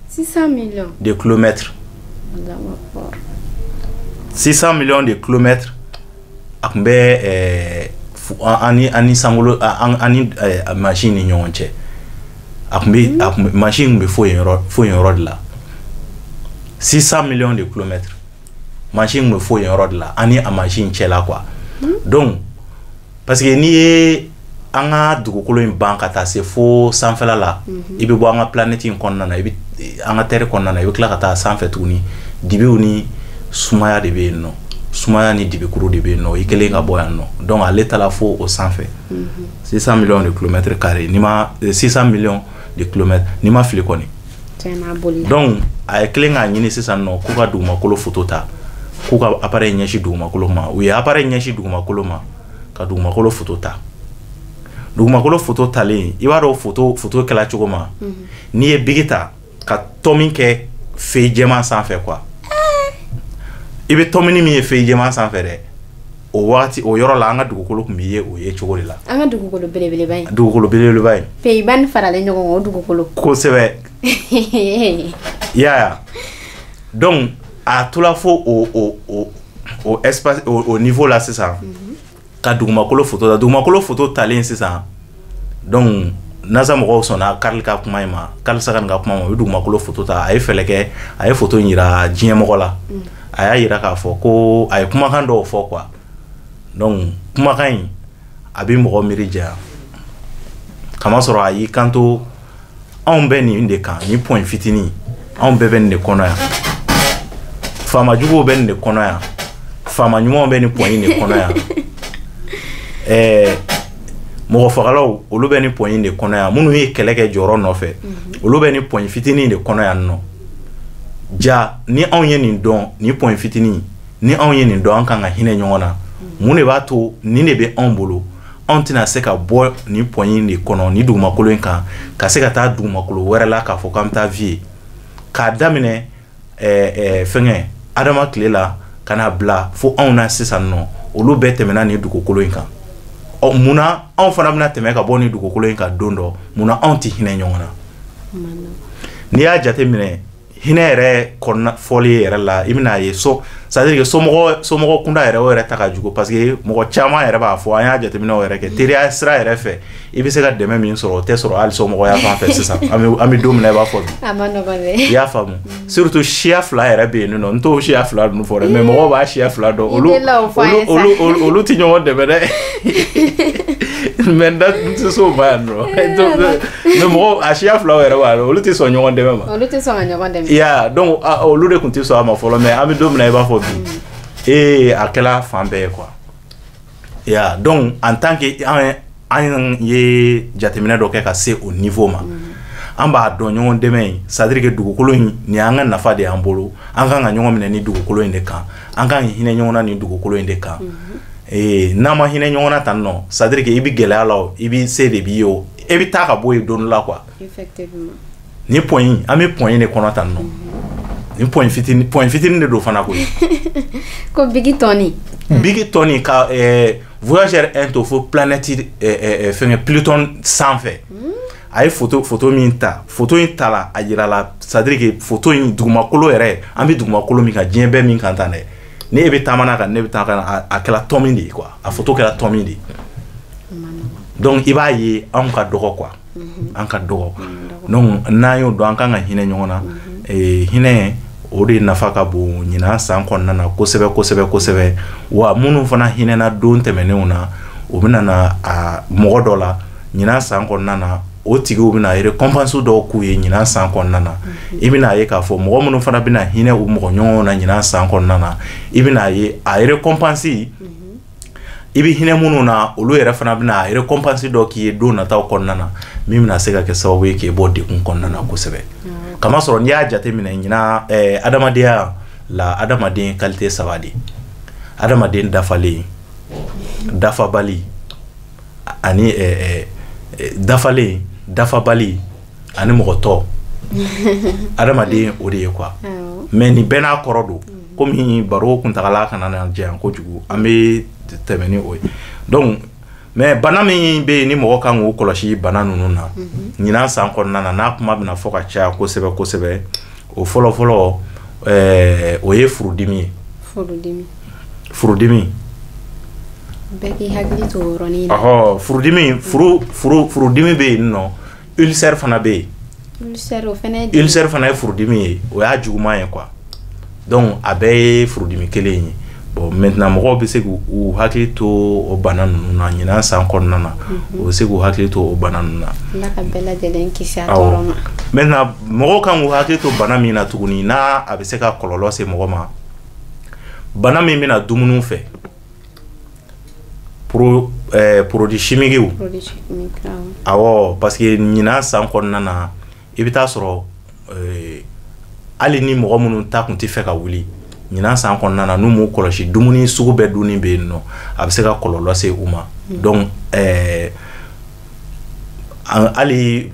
600 millions de kilomètres. Allahu akbar. 600 millions de kilomètres, a tun bɛ an ni sankolo, an ni mansin ni ɲɔgɔn cɛ. A tun bɛ mansin tun bɛ fo yen yɔrɔ de la. 600 millions de kilomètres, mansin tun bɛ fo yen yɔrɔ de la, an ni a mansin cɛla quoi. Donc parce que n'i ye an ka dugukolo in ban ka taa se fo sanfɛla la, i bɛ bɔ an ka planète in kɔnɔna na, i bɛ an ka terre kɔnɔna na, i bɛ tila ka taa sanfɛ tuguni, dibiw ni sumaya de bɛ yen nɔ, sumaya ni dibikuru de bɛ yen nɔ, i kɛlen ka bɔ yan nɔ. Donc ale taara fo o sanfɛ, 600 millions de kilomètres carrés, n'i ma 600 millions de kilomètres, n'i ma fili kɔni. Tiɲɛna, a bolila. Donc a ye kelen k'a ɲini sisan nɔ k'u ka dugumakolo photo ta, k'u ka appareil ɲɛsin dugumakolo ma. U ye appareil ɲɛsin dugumakolo ma ka dugumakolo photo ta. Dugumakolo photo talen, i b'a dɔn photo kɛla cogo ma, n'i ye bigi ta ka tɔmi kɛ feuille jɛman sanfɛ quoi, i bɛ tɔmini min ye feuille jɛman sanfɛ dɛ, o wagati o yɔrɔ la, an ka dugukolo tun bɛ ye o ye cogo de la. An ka dugukolo belebeleba in. Dugukolo belebeleba in. Pays-Bas ni faralen ɲɔgɔn kan, o dugukolo. Kosɛbɛ, i y'a ye? Donc a tola fo o espace o niveau la sisan ka dugumakolo photo ta. Dugumakolo photo talen sisan, donc NASA mɔgɔw sɔnna Carl ka kuma in ma, Carl Sagan ka kuma ma. U ye dugumakolo photo ta. A ye fɛlɛ kɛ, a ye photo in yira diɲɛmɔgɔ la. A y'a yira k'a fɔ ko a ye kumakan dɔw fɔ quoi. Donc kumakan in a bɛ mɔgɔ miiri janya, kamasɔrɔ a y'i kanto: anw bɛ nin de kan, nin point fitinin, anw bɛɛ bɛ nin de kɔnɔ yan. Faama juguw bɛ nin de kɔnɔ yan, faama ɲumanw bɛ nin point in de kɔnɔ yan, mɔgɔ fagalaw olu bɛ nin point in de kɔnɔ yan, minnu ye kɛlɛ kɛ jɔyɔrɔ nɔfɛ olu bɛ nin point fitinin de kɔnɔ yan nɔ. Ja ni anw ye nin dɔn, nin point fitinin, ni anw ye nin dɔn, an kan ka hinɛ ɲɔgɔn na. Mun de b'a to nin de bɛ anw bolo, anw tɛna se ka bɔ nin point in de kɔnɔ, nin dugumakolo in kan, ka se ka taa dugumakolo wɛrɛ la k'a fɔ k'an bɛ taa vie k'a daminɛ fɛngɛ Adama tile la ka n'a bila fo anw na sisan nɔ, olu bɛɛ tɛmɛna nin dugukolo in kan. Ɔ munna anw fana bɛna tɛmɛ ka bɔ nin dugukolo in kan don dɔ? Munna anw tɛ hinɛ ɲɔgɔn na? N'i y'a jateminɛ hinɛ yɛrɛ kɔnɔna fɔli yɛrɛ la, i bɛna ye so, c'est à dire que somɔgɔ kunda yɛrɛ, o yɛrɛ ta ka jugu, parce que mɔgɔ caman yɛrɛ b'a fɔ, an y'a jateminɛw yɛrɛ kɛ teriya sira yɛrɛ fɛ, i bɛ se ka dɛmɛ min sɔrɔ, o tɛ sɔrɔ hali somɔgɔya fan fɛ sisan. An bɛ don min na i b'a fɔ bi, a ma nɔgɔn dɛ. I y'a faamu? Surtout siya fila yɛrɛ bɛ yen nɔ, n t'o siya fila ninnu fɔ dɛ, mais mɔgɔw b'a siya fila dɔn, olu tɛ ɲɔgɔn dɛmɛ dɛ, mais n tɛ s'o ma yan nɔ, mais mɔgɔw a siya filaw yɛrɛ b'a dɔn, olu tɛ sɔn ɲɔgɔn dɛmɛ ma. Olu tɛ sɔn ka ɲɔgɔn dɛmɛ. I y'a donc olu de tun tɛ sɔn a ma fɔlɔ, mais an bɛ don min na i b'a fɔ bi, a kɛla fan bɛɛ ye quoi. I y'a donc en tant que an ye jateminɛ dɔ kɛ ka se o niveau ma, an b'a dɔn ɲɔgɔn dɛmɛ in, c'est à dire que dugukolo in nin y'an ka nafa de y'an bolo, an kan ka ɲɔgɔn minɛ ni dugukolo in de kan, an kan ka hinɛ ɲɔgɔn na ni dugukolo in de kan. N'an ma hinɛ ɲɔgɔn na tan nɔ, c'est à dire que i bɛ gɛlɛya la o, i bɛ se de b'i ye o, e bɛ taa ka bɔ yen don dɔ la quoi. Effectivement. Ni point in, an bɛ point in de kɔnɔ tan nɔ, ni point fitinin, point fitinin de don fana koyi. Ko bigi tɔni. Bigi tɔni ka Voyageur 1 to fo planète fɛngɛ Pluton sanfɛ. A ye photo min ta, photo in ta la, a yira la, c'est à dire que photo in dugumakolo yɛrɛ, an bɛ dugumakolo min kan, diɲɛ bɛɛ min kan tan dɛ, ne e bɛ taama n'a kan, ne bɛ taa kan, a kɛra tɔmi de ye quoi, a photo kɛra tɔmi de ye. Donc i b'a ye anw ka dɔgɔ quoi, an ka dɔgɔ. Donc n'an y'o dɔn, an kan ka hinɛ ɲɔgɔn na. Hinɛ o de nafa ka bon ɲinan san kɔnɔna na kosɛbɛ kosɛbɛ kosɛbɛ. Wa minnu fana hinɛna don tɛmɛnenw na, o bɛna na a mɔgɔ dɔ la ɲinan san kɔnɔna na, o tigiw bɛna récompense dɔw k'u ye ɲinan san kɔnɔna na. I bɛna ye k'a fɔ mɔgɔ minnu fana bɛna hinɛ u mɔgɔ ɲɔgɔnw na ɲinan san kɔnɔna na, i bɛna ye a récompense, i bɛ hinɛ minnu na, olu yɛrɛ fana bɛna récompense dɔ k'i ye don nataw kɔnɔna na, min bɛna se ka kɛ sababu ye k'e bɔ degun kɔnɔna na kosɛbɛ. Kamasɔrɔ n'i y'a jateminɛ ɲinan adamadenya la, adamaden qualité saba de: adamaden dafalen, dafabali ani dafalen, dafabali ani mɔgɔ tɔ. Adamaden o de ye quoi. Mais nin bɛɛ n'a kɔrɔ don, komi baro kuntagala kana na janya kojugu, an bɛ tɛmɛ ni o ye. Donc mais bana min bɛ yen ni mɔgɔ kan k'o kɔlɔsi bana ninnu na ɲinan san kɔnɔna na, n'a kuma bɛna fɔ ka caya kosɛbɛ kosɛbɛ, o fɔlɔ fɔlɔ o ye furudimi ye. Furudimi. Furudimi. Bɛɛ k'i hakili to o yɔrɔnin na. Ɔhɔ, furudimi, furudimi bɛ yen nɔ, ulcère fana bɛ yen. Ulcère o fana ye. Ulcère fana ye furudimi ye, o y'a juguman ye quoi. Donc a bɛɛ ye furudimi kelen ye. Bon maintenant mɔgɔw bɛ se k'u hakili to o bana ninnu na ɲinan san kɔnɔna na, u bɛ se k'u hakili to o bana ninnu na. Ala ka bɛɛ lajɛlen kisi a tɔɔrɔ ma. Maintenant mɔgɔw kan k'u hakili to bana min na tuguni, n'a a bɛ se ka kɔlɔlɔ se mɔgɔ ma, bana min bɛna dumuni fɛ, produit chimiques. Produit chimique, awɔ, parce que ɲinan san kɔnɔna na, i bɛ taa sɔrɔ hali ni mɔgɔ minnu ta kun tɛ fɛ ka wuli ɲinan san kɔnɔna na, n'u m'u kɔlɔsi, dumuni sugu bɛɛ dunni bɛ yen nɔ, a bɛ se ka kɔlɔlɔ se u ma. Donc hali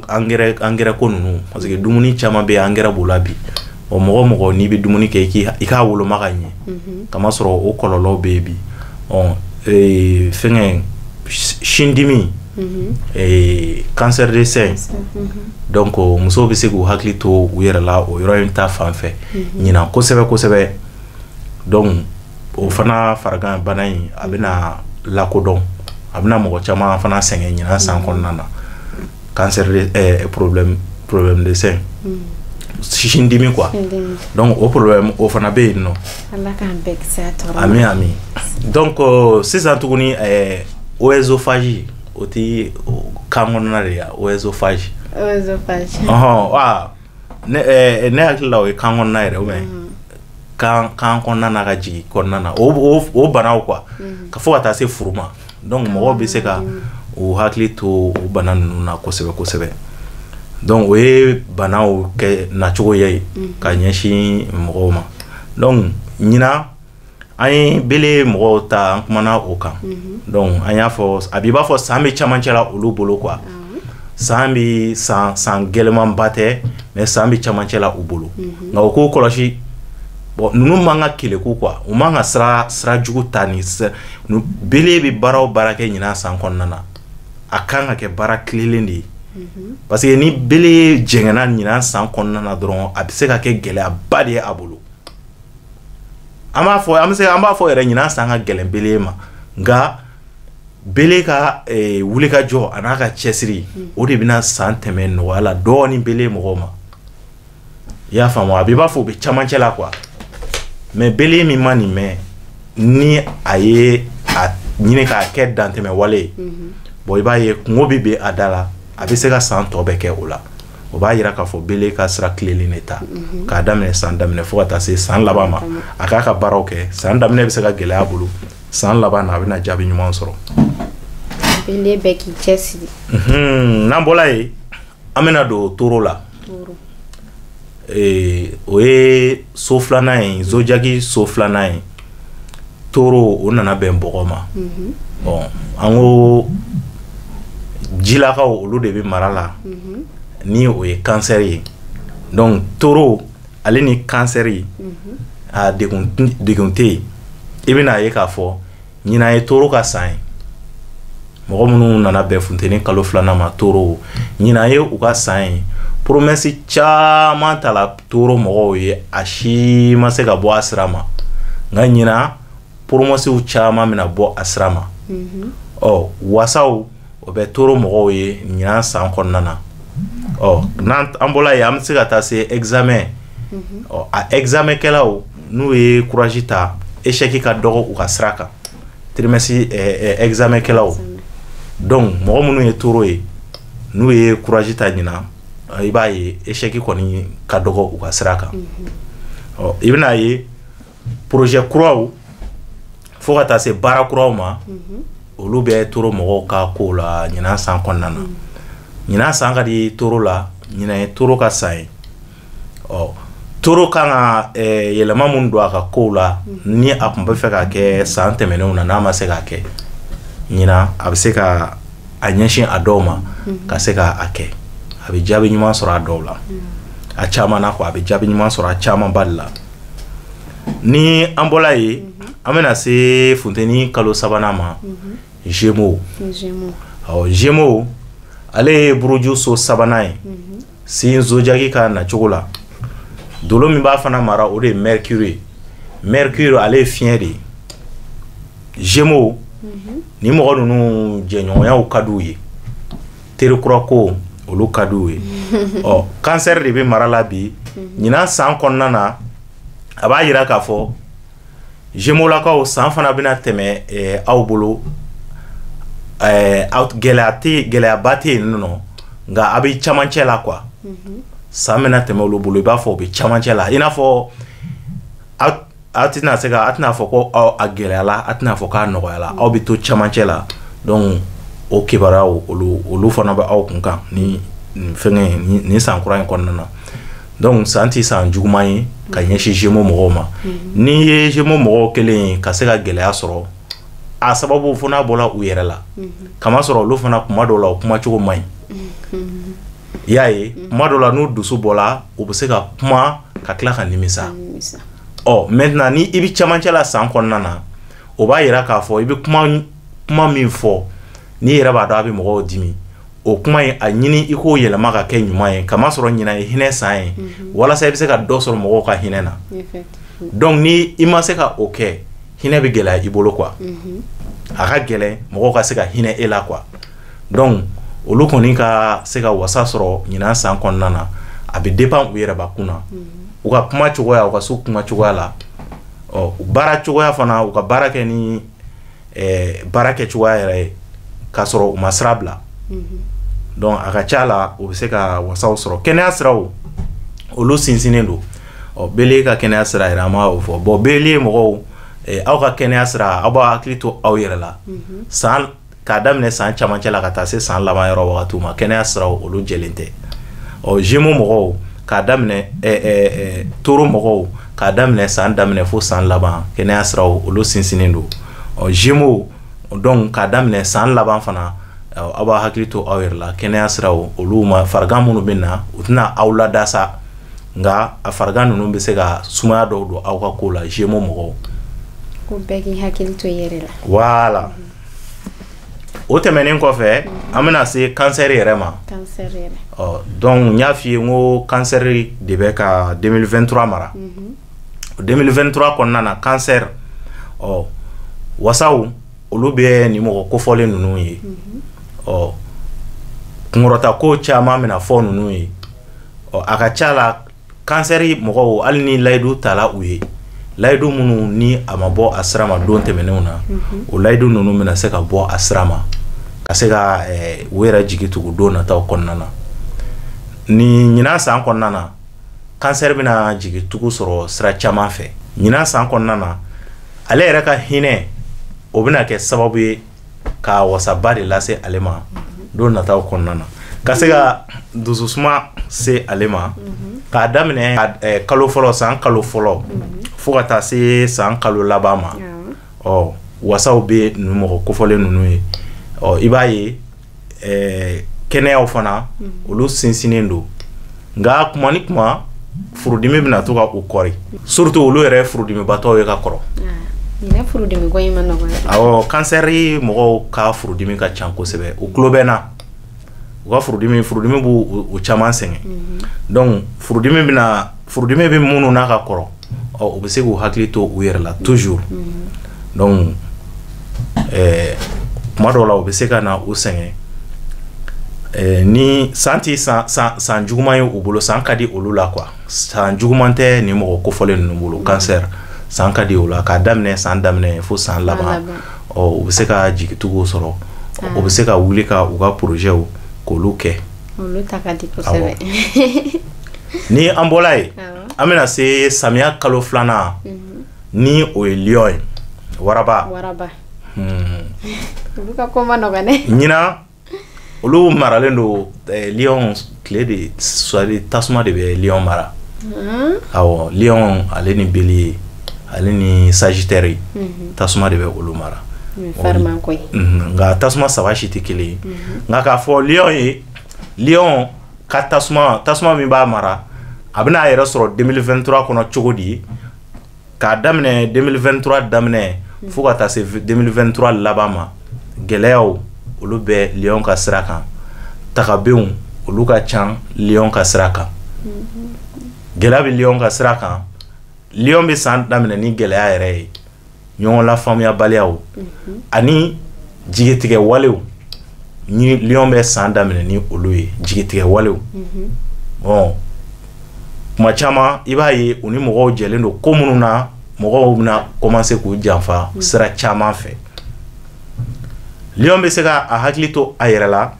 engrais ko ninnu, parce que dumuni caman bɛ yen engrais b'o la bi. Ɔ mɔgɔ mɔgɔ n'i bɛ dumuni kɛ, i k'a woloma ka ɲɛ, kamasɔrɔ o kɔlɔlɔw bɛ yen bi. Ɔ fɛngɛ sindimi, cancer de sein, donc musow bɛ se k'u hakili to u yɛrɛ la o yɔrɔ in ta fan fɛ ɲinan kosɛbɛ kosɛbɛ. Donc o fana farigan bana in, a bɛna lakodɔn, a bɛna mɔgɔ caman fana sɛgɛn ɲinan san kɔnɔna na. Cancer de problème de sein, sindimi quoi. Donc o problème o fana bɛ yen nɔ. Ala k'an bɛɛ kisi a tɔɔrɔ ma. Ami ami. Donc sisan tuguni, oesophage, o ti kan kɔnɔna de ya, oesophage. Oesophage. Ɔhɔn, wa ne hakili la o ye kan kɔnɔna yɛrɛ ou bien. Kan kɔnɔna na ka jigin kɔnɔna na, o banaw quoi, ka fo ka taa se furu ma. Donc mɔgɔw bɛ se ka u hakili to o bana ninnu na kosɛbɛ kosɛbɛ. Donc o ye banaw kɛ nacogo ye ka ɲɛsin mɔgɔw ma. Donc ɲinan an ye bele mɔgɔw ta, an kumana o kan. Donc an y'a fɔ, a b'i b'a fɔ san bɛ camancɛ la olu bolo quoi. San bɛ san gɛlɛmanba tɛ, mais san bɛ camancɛ la u bolo. Nka u k'o kɔlɔsi, bon, ninnu man ka keleku quoi, u man ka sira jugu ta. Ni bele bɛ baara o baara kɛ ɲinan san kɔnɔna na, a kan ka kɛ baara tilelen de ye, parce que ni bele jɛngɛnna ɲinan san kɔnɔna na dɔrɔn, a bɛ se ka kɛ gɛlɛyaba de ye a bolo. An b'a fɔ, an bɛ se, an b'a fɔ yɛrɛ, ɲinan san ka gɛlɛn bele ma, nka bele ka wulikajɔ a n'a ka cɛsiri, o de bɛna san tɛmɛ nɔgɔya la dɔɔnin bele mɔgɔw ma. I y'a faamu? A b'i b'a fɔ u bɛ camancɛ la quoi, mais bele min ma nin mɛn, ni a ye a ɲini k'a kɛ dantɛmɛ wale ye, bon, i b'a ye kungo bɛ bin a da la, a bɛ se ka san tɔ bɛɛ kɛ o la. O b'a yira k'a fɔ bele ka sira tilelen de ta k'a daminɛ san daminɛ fo ka taa se san laban ma, a k'a ka baaraw kɛ. San daminɛ bɛ se ka gɛlɛya a bolo, san laban na a bɛna jaabi ɲuman sɔrɔ. Bele bɛɛ k'i cɛsiri. N'an bɔra yen, an bɛna don toro la. O ye so filanan ye, zodiaque so filanan ye toro. O nana bɛn bɔgɔ ma. Bon, an ko jilakaw, olu de bɛ mara la, ni o ye cancer ye. Donc toro ale ni cancer, a degun tɛ yen. I bɛna ye k'a fɔ ɲinan ye toro ka san ye. Mɔgɔ minnu nana bɛn funteni kalo filanan ma, toro, ɲinan ye u ka san ye. Promesse caman tala toro mɔgɔw ye, a si ma se ka bɔ a sira ma, nka ɲinan promessew caman bɛna bɔ a sira ma. Ɔ, wasaw o bɛ toro mɔgɔw ye ɲinan san kɔnɔna na. Ɔ, n'an an bɔra yen, an bɛ se ka taa se examen. Ɔ, a examen kɛlaw, n'u ye courage ta, échec ka dɔgɔ u ka sira kan, trimestre examen kɛlaw. Donc mɔgɔ minnu ye toro ye, n'u ye courage ta ɲinan, i b'a ye échec kɔni ka dɔgɔ u ka sira kan. Ɔ, i bɛna ye projet kuraw fo ka taa se baara kuraw ma, olu bɛ toro mɔgɔw ka kow la ɲinan san kɔnɔna na. Ɲinan san ka di toro la, ɲinan ye toro ka san ye. Ɔ, toro kan ka yɛlɛma mun don a ka kow la, ni a tun bɛ fɛ ka kɛ san tɛmɛnenw na, n'a ma se k'a kɛ, ɲinan a bɛ se ka a ɲɛsin a dɔw ma ka se ka a kɛ. A bɛ jaabi ɲuman sɔrɔ a dɔw la, a caman na quoi, a bɛ jaabi ɲuman sɔrɔ a camanba de la. Ni an bɔra yen, an bɛna se funteni kalo sabanan ma, Gémeaux. Awɔ, Gémeaux, ale ye buruju so sabanan ye sin zodiaque ka nacogo la. Dolo min b'a fana mara, o de ye Mercure ye. Mercure, ale ye fiɲɛ de ye. Gémeaux ni mɔgɔ ninnu, jɛɲɔgɔnyaw ka d'u ye, terikura ko olu ka d'u ye. Ɔ, cancer de bɛ mara la bi. Ɲinan san kɔnɔna na, a b'a yira k'a fɔ Gémeaux-lakaw, san fana bɛna tɛmɛ aw bolo, gɛlɛya tɛ, gɛlɛyaba tɛ yen nɔ, nka a bɛ camancɛ la quoi. San bɛna tɛmɛ olu bolo, i b'a fɔ u bɛ camancɛ la, i n'a fɔ aw tɛna se ka, a tɛna fɔ ko aw a gɛlɛyala, a tɛna fɔ k'a nɔgɔyala, aw bɛ to camancɛ la. Donc o kibaruyaw, olu fana bɛ aw kun kan ni nin fɛngɛ nin san kura in kɔnɔna na. Donc san ti san juguman ye ka ɲɛsin Gémeaux mɔgɔw ma. N'i ye Gémeaux mɔgɔw kelen ye ka se ka gɛlɛya sɔrɔ, a sababu fo n'a bɔra u yɛrɛ la, kamasɔrɔ olu fana kuma dɔw la, u kumacogo man ɲi. I y'a ye, kuma dɔw la, n'u dusu bɔra, u bɛ se ka kuma ka tila ka nimisa. Ɔ, maintenant ni i bɛ camancɛ la san kɔnɔna na, o b'a yira k'a fɔ i bɛ kuma min fɔ, n'i yɛrɛ b'a dɔn a bɛ mɔgɔw dimi, o kuma in, a ɲini i k'o yɛlɛma ka kɛ ɲuman ye, kamasɔrɔ ɲinan ye hinɛ san ye, walasa i bɛ se ka dɔ sɔrɔ mɔgɔw ka hinɛ na. Donc ni i ma se ka o kɛ, hinɛ bɛ gɛlɛya i bolo quoi, a ka gɛlɛn mɔgɔw ka se ka hinɛ e la quoi. Donc olu kɔni ka se ka wasa sɔrɔ ɲinan san kɔnɔna na, a bɛ dépend u yɛrɛbakun na, u ka kuma cogoya, u ka so kuma cogoya la. Ɔ, baara cogoya fana, u ka baara kɛ ni baara kɛ cogoya yɛrɛ ye, k'a sɔrɔ u ma sira bila. Donc a ka ca la, u bɛ se ka wasaw sɔrɔ. Kɛnɛya siraw, olu sinsinnen don. Ɔ, bélier ka kɛnɛya sira yɛrɛ, an b'a o fɔ. Bon, bélier mɔgɔw, aw ka kɛnɛya sira, aw b'a hakili to aw yɛrɛ la. San k'a daminɛ san camancɛ la ka taa se san laban yɔrɔ wagatiw ma, kɛnɛya siraw olu jɛlen tɛ. Ɔ, gémeaux mɔgɔw, k'a daminɛ taureau mɔgɔw, k'a daminɛ san daminɛ fo san laban, kɛnɛya siraw olu sinsinnen don. Ɔ, gémeaux donc, k'a daminɛ san laban fana, aw b'a hakili to aw yɛrɛ la. Kɛnɛya siraw olu ma, farigan minnu bɛ na, u tɛna aw lada sa, nka a farigan ninnu bɛ se ka sumaya dɔw don aw ka ko la, gémeaux mɔgɔw. Ko bɛɛ k'i hakili to i yɛrɛ la. Voilà, o tɛmɛnen kɔfɛ, an bɛna se cancer yɛrɛ ma. Cancer yɛrɛ. Ɔ, donc n y'a f'i ye n ko cancer de bɛ ka 2023 mara. 2023 kɔnɔna na, cancer, ɔ, wasaw olu bɛ nin mɔgɔ kofɔlen ninnu ye. Ɔ, kunkɔrɔta ko caman bɛna fɔ ninnu ye. Ɔ, a ka ca la, cancer mɔgɔw, hali ni layidu tala u ye, layidu minnu ni a ma bɔ a sira ma don tɛmɛnenw na, o layidu ninnu bɛna se ka bɔ a sira ma, ka se ka u yɛrɛ jigi tugu don nataw kɔnɔna na. Ni ɲinan san kɔnɔna na, cancer bɛna jigi tugu sɔrɔ sira caman fɛ. Ɲinan san kɔnɔna na, ale yɛrɛ ka hinɛ, o bɛna kɛ sababu ye ka wasaba de lase ale ma don nataw kɔnɔna na, ka se ka dususuma se ale ma. K'a daminɛ kalo fɔlɔ, san kalo fɔlɔ, fo ka taa se san kalo laban ma, ɔ, wasaw bɛ ninnu mɔgɔ kofɔlen ninnu ye. Ɔ, i b'a ye, kɛnɛyaw fana olu sinsinnen don, nka kuma ni kuma furudimi bɛna to ka u kɔri, surtout olu yɛrɛ ye furudimibatɔw ye ka kɔrɔ. Ɲinɛ furudimi ko in ma nɔgɔn dɛ. Awɔ, cancer mɔgɔw ka furudimi ka ca kosɛbɛ. U tulo bɛ n na, u ka furudimi b'u u caman sɛgɛn. Donc furudimi bɛna, furudimi bɛ minnu n'a ka kɔrɔ, ɔ, u bɛ se k'u hakili to u yɛrɛ la toujours. Donc kuma dɔw la, u bɛ se ka na u sɛgɛn. Ni san ti san san san juguman ye u bolo, san ka di olu la quoi. San juguman tɛ nin mɔgɔ kofɔlen ninnu bolo. Cancer san ka di o la, k'a daminɛ san daminɛ fo san laban. Ɔ, u bɛ se ka jigituguw sɔrɔ, u bɛ se ka wuli ka u ka projetw k'olu kɛ. Olu ta ka di kosɛbɛ. Ni an bɔla yen, an bɛna se samiya kalo filanan, ni o ye lion ye, waraba. Waraba. Olu ka ko ma nɔgɔn dɛ. Ɲinan olu maralen don. Lion, tile de, tasuma de bɛ lion mara. Awɔ, lion ale ni bélier ale ni sagittaire, tasuma de bɛ olu mara. Nka tasuma saba si tɛ kelen ye. Nka k'a fɔ lion ye, lion ka tasuma min b'a mara, a bɛna a yɛrɛ sɔrɔ 2023 kɔnɔ cogo di? K'a daminɛ 2023 daminɛ fo ka taa se 2023 laban ma, gɛlɛyaw olu bɛ lion ka sira kan, tagabenw olu ka ca lion ka sira kan. Gɛlɛya bɛ lion ka sira kan. Lion bɛ san daminɛ ni gɛlɛya yɛrɛ ye, ɲɔgɔn lafaamuyabaliyaw ani jigitigɛ walew. Ni lion bɛ san daminɛ ni olu ye, jigitigɛ walew. Bon, kuma caman i b'a ye, u ni mɔgɔw jɛlen don ko minnu na, mɔgɔw bɛna commencer k'u janfa sira caman fɛ. Lion bɛ se ka a hakili to a yɛrɛ la,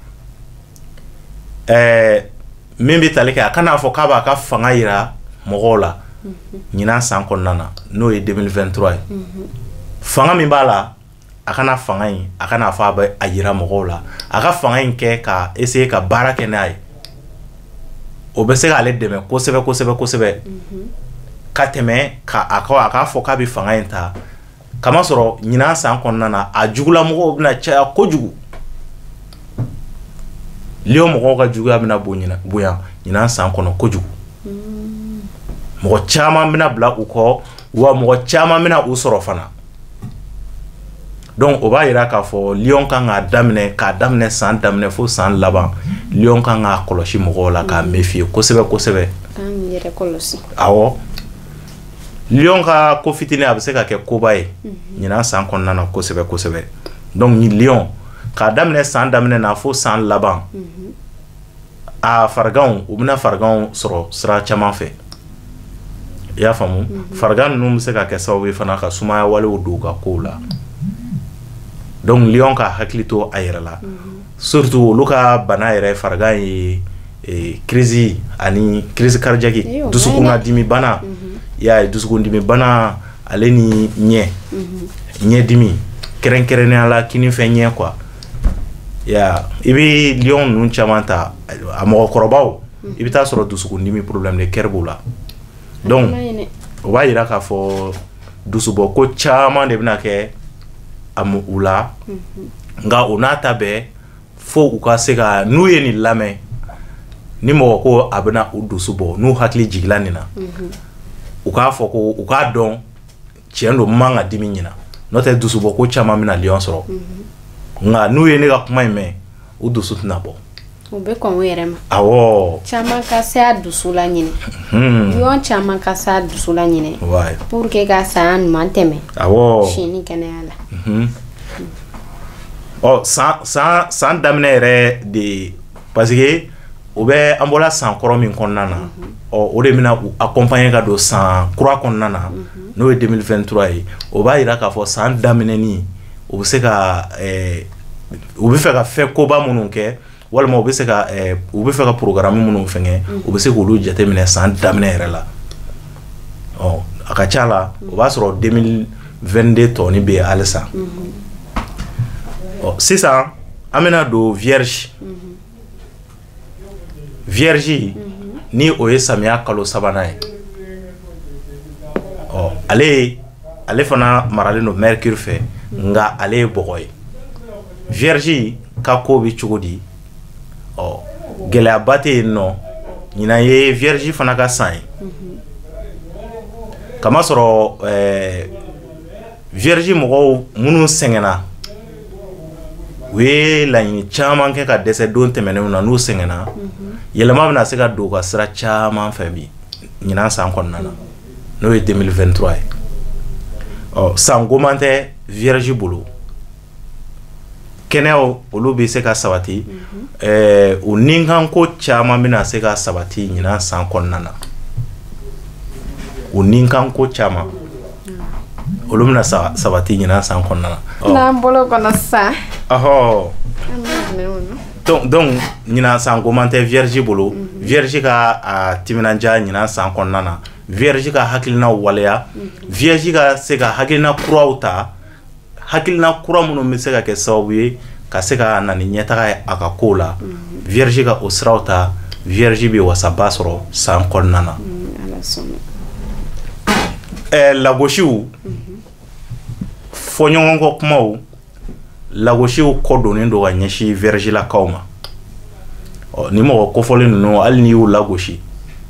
min bɛ tali kɛ, a kan'a fɔ k'a b'a ka fanga yira mɔgɔw la ɲinan san kɔnɔna na, n'o ye 2023 ye. Fanga min b'a la, a kana fanga in, a kana fɔ a bɛ a yira mɔgɔw la. A ka fanga in kɛ ka essayer ka baara kɛ n'a ye, o bɛ se k'ale dɛmɛ kosɛbɛ kosɛbɛ kosɛbɛ, ka tɛmɛ ka a ka a k'a fɔ k'a bɛ fanga in ta. Kamasɔrɔ ɲinan san kɔnɔna na, a jugulamɔgɔw bɛna caya kojugu. Lion mɔgɔw ka juguya bɛna bonya ɲinan san kɔnɔ kojugu. Mɔgɔ caman bɛna bila u kɔ, wa mɔgɔ caman bɛna u sɔrɔ fana. Donc o b'a yira k'a fɔ lion kan k'a daminɛ, k'a daminɛ san daminɛ fo san laban, lion kan k'a kɔlɔsi mɔgɔw la, k'a méfier kosɛbɛ kosɛbɛ. K'an yɛrɛ kɔlɔsi. Awɔ, lion ka ko fitinin, a bɛ se ka kɛ koba ye ɲinan san kɔnɔna na kosɛbɛ kosɛbɛ. Donc ni lion, k'a daminɛ san daminɛ na fo san laban, a fariganw, u bɛna fariganw sɔrɔ sira caman fɛ. I y'a faamu? Farigan ninnu bɛ se ka kɛ sababu ye fana ka sumaya walew don u ka kow la. Donc lion ka hakili to a yɛrɛ la, surtout olu ka bana yɛrɛ, farigan ye, crise ani crise cardiaque, dusukunnadimi bana. I y'a ye, dusukundimi bana ale ni ɲɛdimi kɛrɛnkɛrɛnnenya la kinifɛn ɲɛ quoi. Ya, i bɛ lion ninnu caman ta, a mɔgɔkɔrɔbaw, i bɛ taa sɔrɔ dusukundimi, problème de cœur b'u la. Donc o b'a yira k'a fɔ dusubɔ ko caman de bɛna kɛ a u la. Nka o n'a ta bɛɛ, fo u ka se ka, n'u ye nin lamɛn, ni mɔgɔ ko a bɛna u dusu bɔ, n'u hakili jigila nin na, u k'a fɔ ko u k'a dɔn tiɲɛ don, n man ka dimi ɲina, n'o tɛ dusubɔ ko caman bɛna lion sɔrɔ. Nka n'u ye ne ka kuma in mɛn, u dusu tɛna bɔ. U bɛ kɔn u yɛrɛ ma. Awɔ. Caman ka se a dusu la ɲinɛ. Lion caman ka se a dusu la ɲinɛ. Pour que ka san ɲuman tɛmɛ. Awɔ. Si ni kɛnɛya la. Ɔ, san daminɛ yɛrɛ de, parce que o bɛ, an bɔra san kɔrɔ min kɔnɔna na, ɔ, o de bɛna u accompagner ka don san kura kɔnɔna na, n'o ye 2023 ye. O b'a yira k'a fɔ san daminɛni, u bɛ se ka u bɛ fɛ ka fɛn koba minnu kɛ, walima u bɛ se ka u bɛ fɛ ka programme minnu fɛngɛ, u bɛ se k'olu jateminɛ san daminɛ yɛrɛ la. Ɔ, a ka ca la, o b'a sɔrɔ 2022 tɔni bɛ yen halisa. Ɔ, sisan an bɛna don Vierge. Vierge ni o ye samiya kalo sabanan ye. Ɔ, ale fana maralen don Mercure fɛ, nka ale ye bɔgɔ ye. Vierge ka ko bɛ cogo di? Ɔ, gɛlɛyaba tɛ yen nɔ. Ɲinan ye Vierge fana ka san ye, kamasɔrɔ Vierge mɔgɔw minnu sɛgɛnna, u ye laɲini caman kɛ ka dɛsɛ don tɛmɛnenw na, n'u sɛgɛnna, yɛlɛma bɛna se ka don u ka sira caman fɛ bi ɲinan san kɔnɔna na, n'o ye 2023 ye. Ɔ, san goman tɛ Vierge bolo. Kɛnɛyaw, olu bɛ se ka sabati, u nikanko caman bɛna se ka sabati ɲinan san kɔnɔna na. U nikanko caman, olu bɛna sabati ɲinan san kɔnɔna na. N'an bolo kɔnɔ sisan. Ɔhɔ. Donc ɲinan san goman tɛ Vierge bolo. Vierge ka a timinandiya ɲinan san kɔnɔna na, Vierge ka hakilinaw waleya, Vierge ka se ka hakilina kuraw ta, hakilina kura minnu bɛ se ka kɛ sababu ye ka se ka na ni ɲɛtaga ye a ka kow la. Vierge ka o siraw ta, Vierge bɛ wasaba sɔrɔ san kɔnɔna na. Lagosiw, fɔɲɔgɔnkɔ kumaw, lagosiw kɔ donnen don ka ɲɛsin Vierge lakaw ma. Ɔ, ni mɔgɔ kofɔlen ninnu, hali n'i y'u lagosi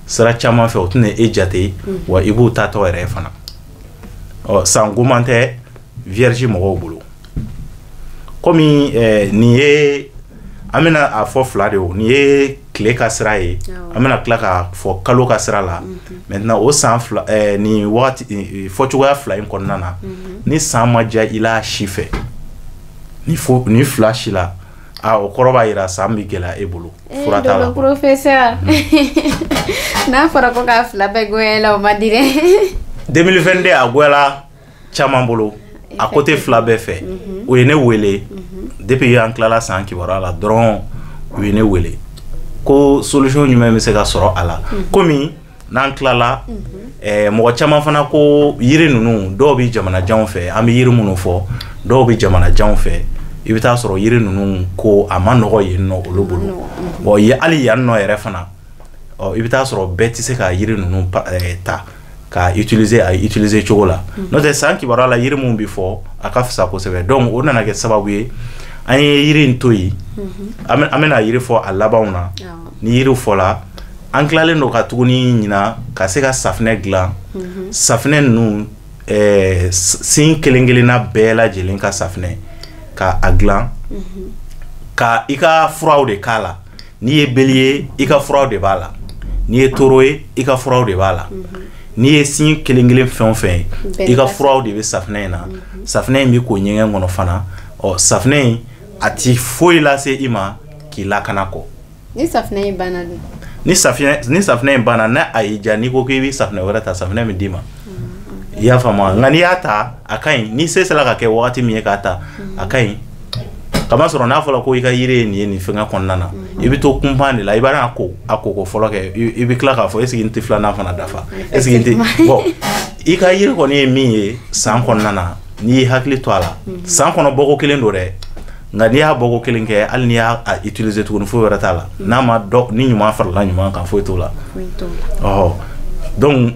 sira caman fɛ, o tɛna e jate wa, i b'u ta tɔ yɛrɛ fana. Ɔ, san goman tɛ Vierge mɔgɔw bolo. Komi nin ye, an bɛna a fɔ fila de, o nin ye tile ka sira ye, an bɛna tila k'a fɔ kalo ka sira la. Maintenant, o san fila, nin wagati fɔcogoya fila in kɔnɔna na, ni san ma diya i la si fɛ, ni fo ni fila si la, a o kɔrɔ b'a yira san bɛ gɛlɛya e bolo. Fura t'a la. Professeur, n'a fɔra ko k'a fila bɛɛ goya i la, o man di dɛ. 2022 a goyala caman bolo a côté fila bɛɛ fɛ. U ye ne wele depuis an tilala san kibaruya la dɔrɔn, u ye ne wele ko solution jumɛn bɛ se ka sɔrɔ a la. Komi n'an tilala, mɔgɔ caman fana ko yiri ninnu, dɔw bɛ jamanajanw fɛ, an bɛ yiri minnu fɔ, dɔw bɛ jamanajanw fɛ, i bɛ taa sɔrɔ yiri ninnu ko a ma nɔgɔ yen nɔ olu bolo. Bon, hali yan nɔ yɛrɛ fana, ɔ, i bɛ taa sɔrɔ bɛɛ tɛ se ka yiri ninnu ta ka utiliser a utiliser cogo la. N'o tɛ, san kibaruya la, yiri mun bɛ fɔ, a ka fisa kosɛbɛ. Donc o nana kɛ sababu ye, an ye yiri in to yen. An bɛna yiri fɔ a labanw na. Ni yiri fɔla, an tilalen don ka tuguni ɲina ka se ka safinɛ dilan. Safinɛ ninnu, sin kelen kelenna bɛɛ lajɛlen ka safinɛ ka a dilan, ka i ka furaw de k'a la. N'i ye bélier ye, i ka furaw de b'a la. N'i ye taureau ye, i ka furaw de b'a la. N'i ye signe kelen kelen fɛn o fɛn ye, i ka furaw de bɛ safinɛ in na. Safinɛ in bɛ ko ɲɛgɛn kɔnɔ fana. Ɔ, safinɛ in, a ti foyi lase i ma k'i lakana kɔ. Ni safinɛ in banna dun? Ni safinɛ in banna, n'a a y'i diya, n'i ko k'i bɛ safinɛ wɛrɛ ta, safinɛ bɛ d'i ma. I y'a faamu wa? Nka n'i y'a ta, a ka ɲi. Ni se sera ka kɛ wagati min ye k'a ta, a ka ɲi, kamasɔrɔ n'a fɔra ko i ka yiri ye nin ye, nin fɛngɛ kɔnɔna na, I bɛ to kunpan de la, i b'a ko a ko fɔlɔ kɛ, i bɛ tila k'a fɔ est-ce que n tɛ filanan fana dafa, est-ce que n tɛ. Bon, i ka yiri kɔni ye min ye san kɔnɔna na, n'i y'i hakili to a la, san kɔnɔ bɔko kelen don dɛ, nka n'i y'a bɔko kelen kɛ, hali n'i y'a utiliser tuguni, foyi wɛrɛ t'a la. N'a ma dɔ ni ɲuman farala ɲuman kan, foyi t'o la. Ɔhɔ, donc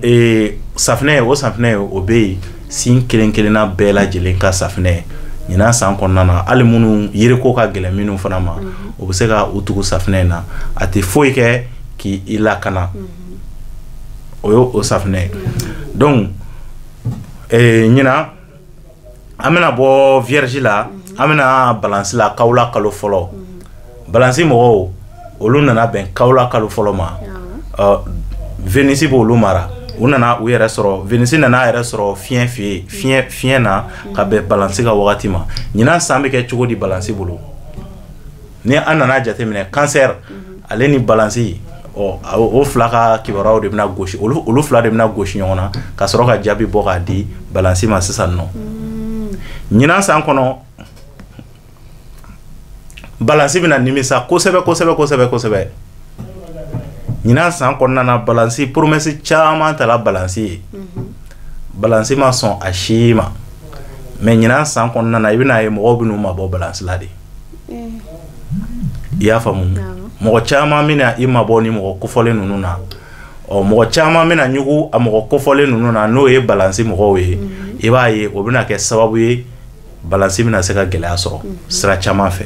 safinɛ, o safinɛ o bɛ yen, sin kelen kelenna bɛɛ lajɛlen ka safinɛ ɲinan san kɔnɔna na, hali minnu yiriko ka gɛlɛn minnu fana ma, o bɛ se ka u tugu safinɛ in na, a tɛ foyi kɛ k'i lakana. O ye o safinɛ ye. Donc ɲinan an bɛna bɔ vierge la, an bɛna balance la, kawula kalo fɔlɔ. Balance mɔgɔw, olu nana bɛn kawula kalo fɔlɔ ma. Venus b'olu mara, u nana u yɛrɛ sɔrɔ, Venus nana a yɛrɛ sɔrɔ fiɲɛ fɛ yen, fiɲɛ na ka bɛn balance ka wagati ma. Ɲinan san bɛ kɛ cogo di balance bolo? Ni an nana jateminɛ, cancer ale ni balance, ɔ o fila ka kibaruyaw de bɛna gosi, olu fila de bɛna gosi ɲɔgɔn na ka sɔrɔ ka jaabi bɔ k'a di balance ma sisan nɔ. Ɲinan san kɔnɔ, balance bɛna nimisa kosɛbɛ kosɛbɛ kosɛbɛ kosɛbɛ. Ɲinan san kɔnɔna na, balance promesse caman tala balance ye, balance ma sɔn a si ma. Mais ɲinan san kɔnɔna na, i bɛna ye mɔgɔw bɛn'u mabɔ balance la de. I y'a faamu? Mɔgɔ caman bɛna i mabɔ ni mɔgɔ kofɔlen ninnu na. Ɔ, mɔgɔ caman bɛna ɲugu a mɔgɔ kofɔlen ninnu na, n'o ye balance mɔgɔw ye. I b'a ye o bɛna kɛ sababu ye, balance bɛna se ka gɛlɛya sɔrɔ sira caman fɛ,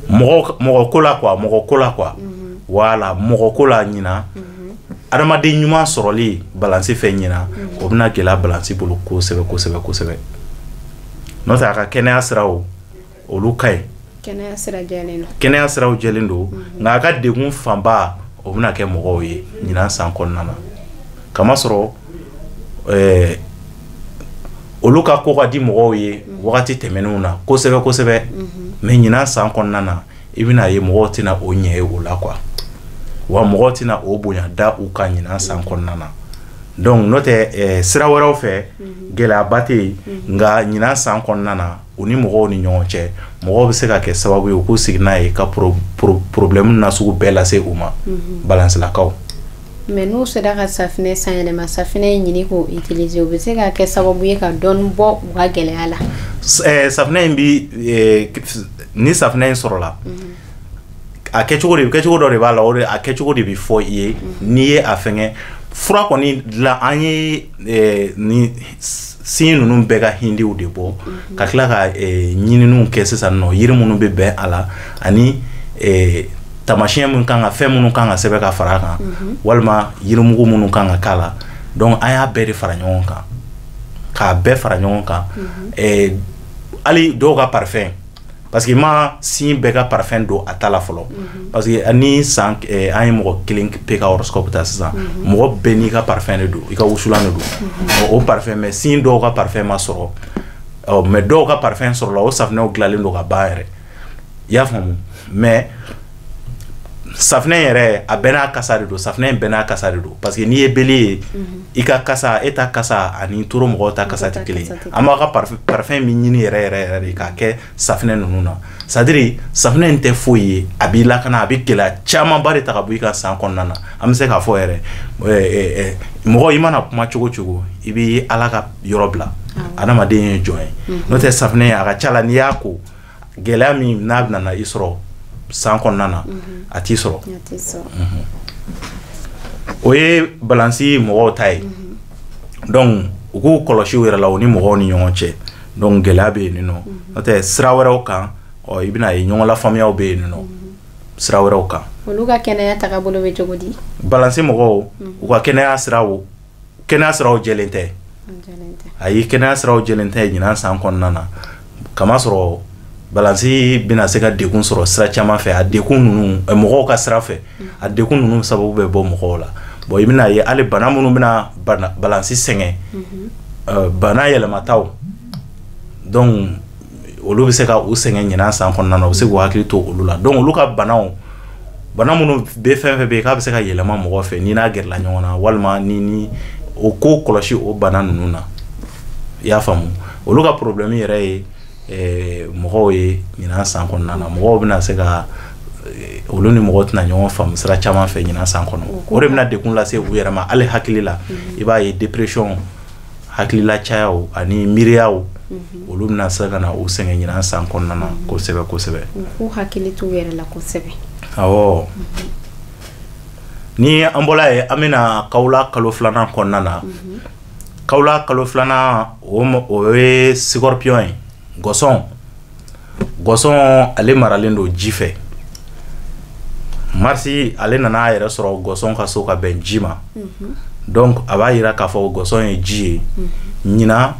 mɔgɔ ko la quoi, mɔgɔ ko la quoi. Voilà, mɔgɔ ko la ɲinan, adamaden ɲuman sɔrɔli balance fɛ ɲinan, o bɛna gɛlɛya balance bolo kosɛbɛ kosɛbɛ kosɛbɛ. N'o tɛ, a ka kɛnɛya siraw, olu ka ɲi. Kɛnɛya sira jɛlen don. Kɛnɛya siraw jɛlen don, nka a ka degun fanba, o bɛna kɛ mɔgɔw ye ɲinan san kɔnɔna na, kamasɔrɔ olu ka ko ka di mɔgɔw ye wagati tɛmɛnenw na kosɛbɛ kosɛbɛ. Mais ɲinan san kɔnɔna na, i bɛna ye mɔgɔw tɛna o ɲɛ ye o la quoi, wa mɔgɔw tɛna o bonya da u kan ɲinan san kɔnɔna na. Donc n'o tɛ, sira wɛrɛw fɛ gɛlɛyaba tɛ yen, nka ɲinan san kɔnɔna na, u ni mɔgɔw ni ɲɔgɔn cɛ, mɔgɔw bɛ se ka kɛ sababu ye u k'u sigi n'a ye ka problème nasugu bɛɛ lase u ma, balansilakaw. Mais n'u sera ka safinɛ san yɛlɛma, safinɛ in ɲini k'o utiliser, o bɛ se ka kɛ sababu ye ka dɔɔni bɔ u ka gɛlɛya la. Safinɛ in bi, ni safinɛ in sɔrɔla, a kɛcogo de, kɛcogo dɔ de b'a la, o de a kɛcogo de bɛ fɔ i ye n'i ye a fɛngɛ. Fura kɔni dilan, an ye ni sin ninnu bɛɛ ka hindiw de bɔ ka tila ka ɲininiw kɛ sisan nɔ, yiri minnu bɛ bɛn a la, ani taamasiyɛn min kan ka, fɛn minnu kan ka sɛbɛn ka fara a kan, walima yirimugu minnu kan ka k'a la. Donc an y'a bɛɛ de fara ɲɔgɔn kan, k'a bɛɛ fara ɲɔgɔn kan, hali dɔw ka parfum, parce que ma sin bɛɛ ka parfum don a ta la fɔlɔ, parce que ni san an ye mɔgɔ kelen pe ka horoscope ta sisan, mɔgɔ bɛɛ n'i ka parfum de don, i ka wusulan de don o parfum. Mais sin dɔw ka parfum ma sɔrɔ, mais dɔw ka parfum sɔrɔla, o safunɛw dilanlen don ka ban yɛrɛ, i y'a faamu? Mais safunɛ yɛrɛ, a bɛɛ n'a kasa de don, safunɛ in bɛɛ n'a kasa de don, parce que n'i ye bélier ye, i ka kasa, e ta kasa ani taureau mɔgɔw ta kasa tɛ kelen ye. An b'a ka parfum min ɲini yɛrɛ yɛrɛ yɛrɛ de k'a kɛ safunɛ ninnu na, c'est à dire safunɛ in tɛ foyi ye, a b'i lakana, a bɛ gɛlɛya camanba de ta ka bɔ i ka san kɔnɔna na. An bɛ se k'a fɔ yɛrɛ, mɔgɔ i mana kuma cogo cogo, i bɛ Ala ka yɔrɔ bila, adamaden ye jɔn ye. N'o tɛ, safunɛ a ka ca la, n'i y'a ko, gɛlɛya min n'a nana i sɔrɔ san kɔnɔna na, a t'i sɔrɔ. O ye balance mɔgɔw ta ye. Donc u k'u kɔlɔsi u yɛrɛ la, u ni mɔgɔw ni ɲɔgɔn cɛ. Donc gɛlɛya bɛ yen nɔ. N'o tɛ, sira wɛrɛw kan, ɔ, i bɛna ye ɲɔgɔn lafaamuyaw bɛ yen nɔ sira wɛrɛw kan. Olu ka kɛnɛya tagabolo bɛ cogo di? Balance mɔgɔw, u ka kɛnɛya siraw jɛlen tɛ. Ayi, kɛnɛya siraw jɛlen tɛ ɲinan san kɔnɔna na, kamasɔrɔ balance bɛna se ka degun sɔrɔ sira caman fɛ. A degun ninnu, mɔgɔw ka sira fɛ, a degun ninnu sababu bɛ bɔ mɔgɔw la. Bon, i bɛna ye hali bana minnu bɛna balance sɛgɛn, bana yɛlɛmataw, donc olu bɛ se ka u sɛgɛn ɲinan san kɔnɔna na, u bɛ se k'u hakili to olu la. Donc olu ka banaw, bana minnu bɛ, fɛn fɛn bɛ yen k'a bɛ se ka yɛlɛma mɔgɔ fɛ ni n'a gɛrɛla ɲɔgɔn na, walima ni o ko kɔlɔsi o bana ninnu na, i y'a faamu? Olu ka problème yɛrɛ ye mɔgɔw ye ɲinan san kɔnɔna na. Mɔgɔw bɛna se ka Olu ni mɔgɔ tɛna ɲɔgɔn faamu sira caman fɛ ɲinan san kɔnɔ. O de bɛna degun lase u yɛrɛ ma hali hakili la. I b'a ye dépression, hakilila cayaw ani miiriyaw, olu bɛna se ka na u sɛgɛn ɲinan san kɔnɔna na kosɛbɛ kosɛbɛ. U k'u hakili t'u yɛrɛ la kosɛbɛ. Awɔ, ni an bɔla yen, an bɛna kawula kalo 2nan kɔnɔna na. Kawula kalo 2nan, o ye scorpion ye, gɔsɔn. Gɔsɔn, ale maralen don ji fɛ. Marisi, ale nana a yɛrɛ sɔrɔ gɔsɔn ka so ka bɛn ji ma. Donc a b'a yira k'a fɔ gɔsɔn ye ji ye. Ɲinan,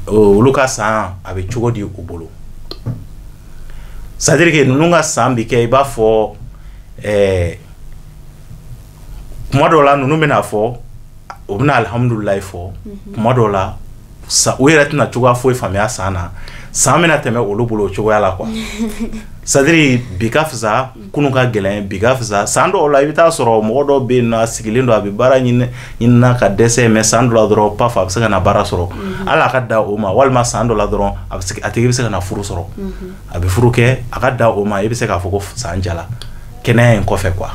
olu ka san a bɛ cogo di u bolo? C'est à dire que ninnu ka san bi kɛ i b'a fɔ kuma dɔw la, ninnu bɛna fɔ, u bɛna alihamudulilayi fɔ. Kuma dɔw la, u yɛrɛ tɛna cogoya foyi faamuya san na. San bɛna tɛmɛ olu bolo o cogoya la quoi. C'est à dire bi ka fisa kunun ka gɛlɛn, bi ka fisa. San dɔw la, i bɛ taa sɔrɔ mɔgɔ dɔw bɛ yen nɔ, a sigilen don, a bɛ baara ɲini ɲinina ka dɛsɛ, mais san dɔ la dɔrɔn, paf, a bɛ se ka na baara sɔrɔ. Hali a ka da o ma, walima san dɔ la dɔrɔn, a bɛ se, a tigi bɛ se ka na furu sɔrɔ, a bɛ furu kɛ. A ka da o ma, i bɛ se k'a fɔ ko san jala kɛnɛya in kɔfɛ quoi.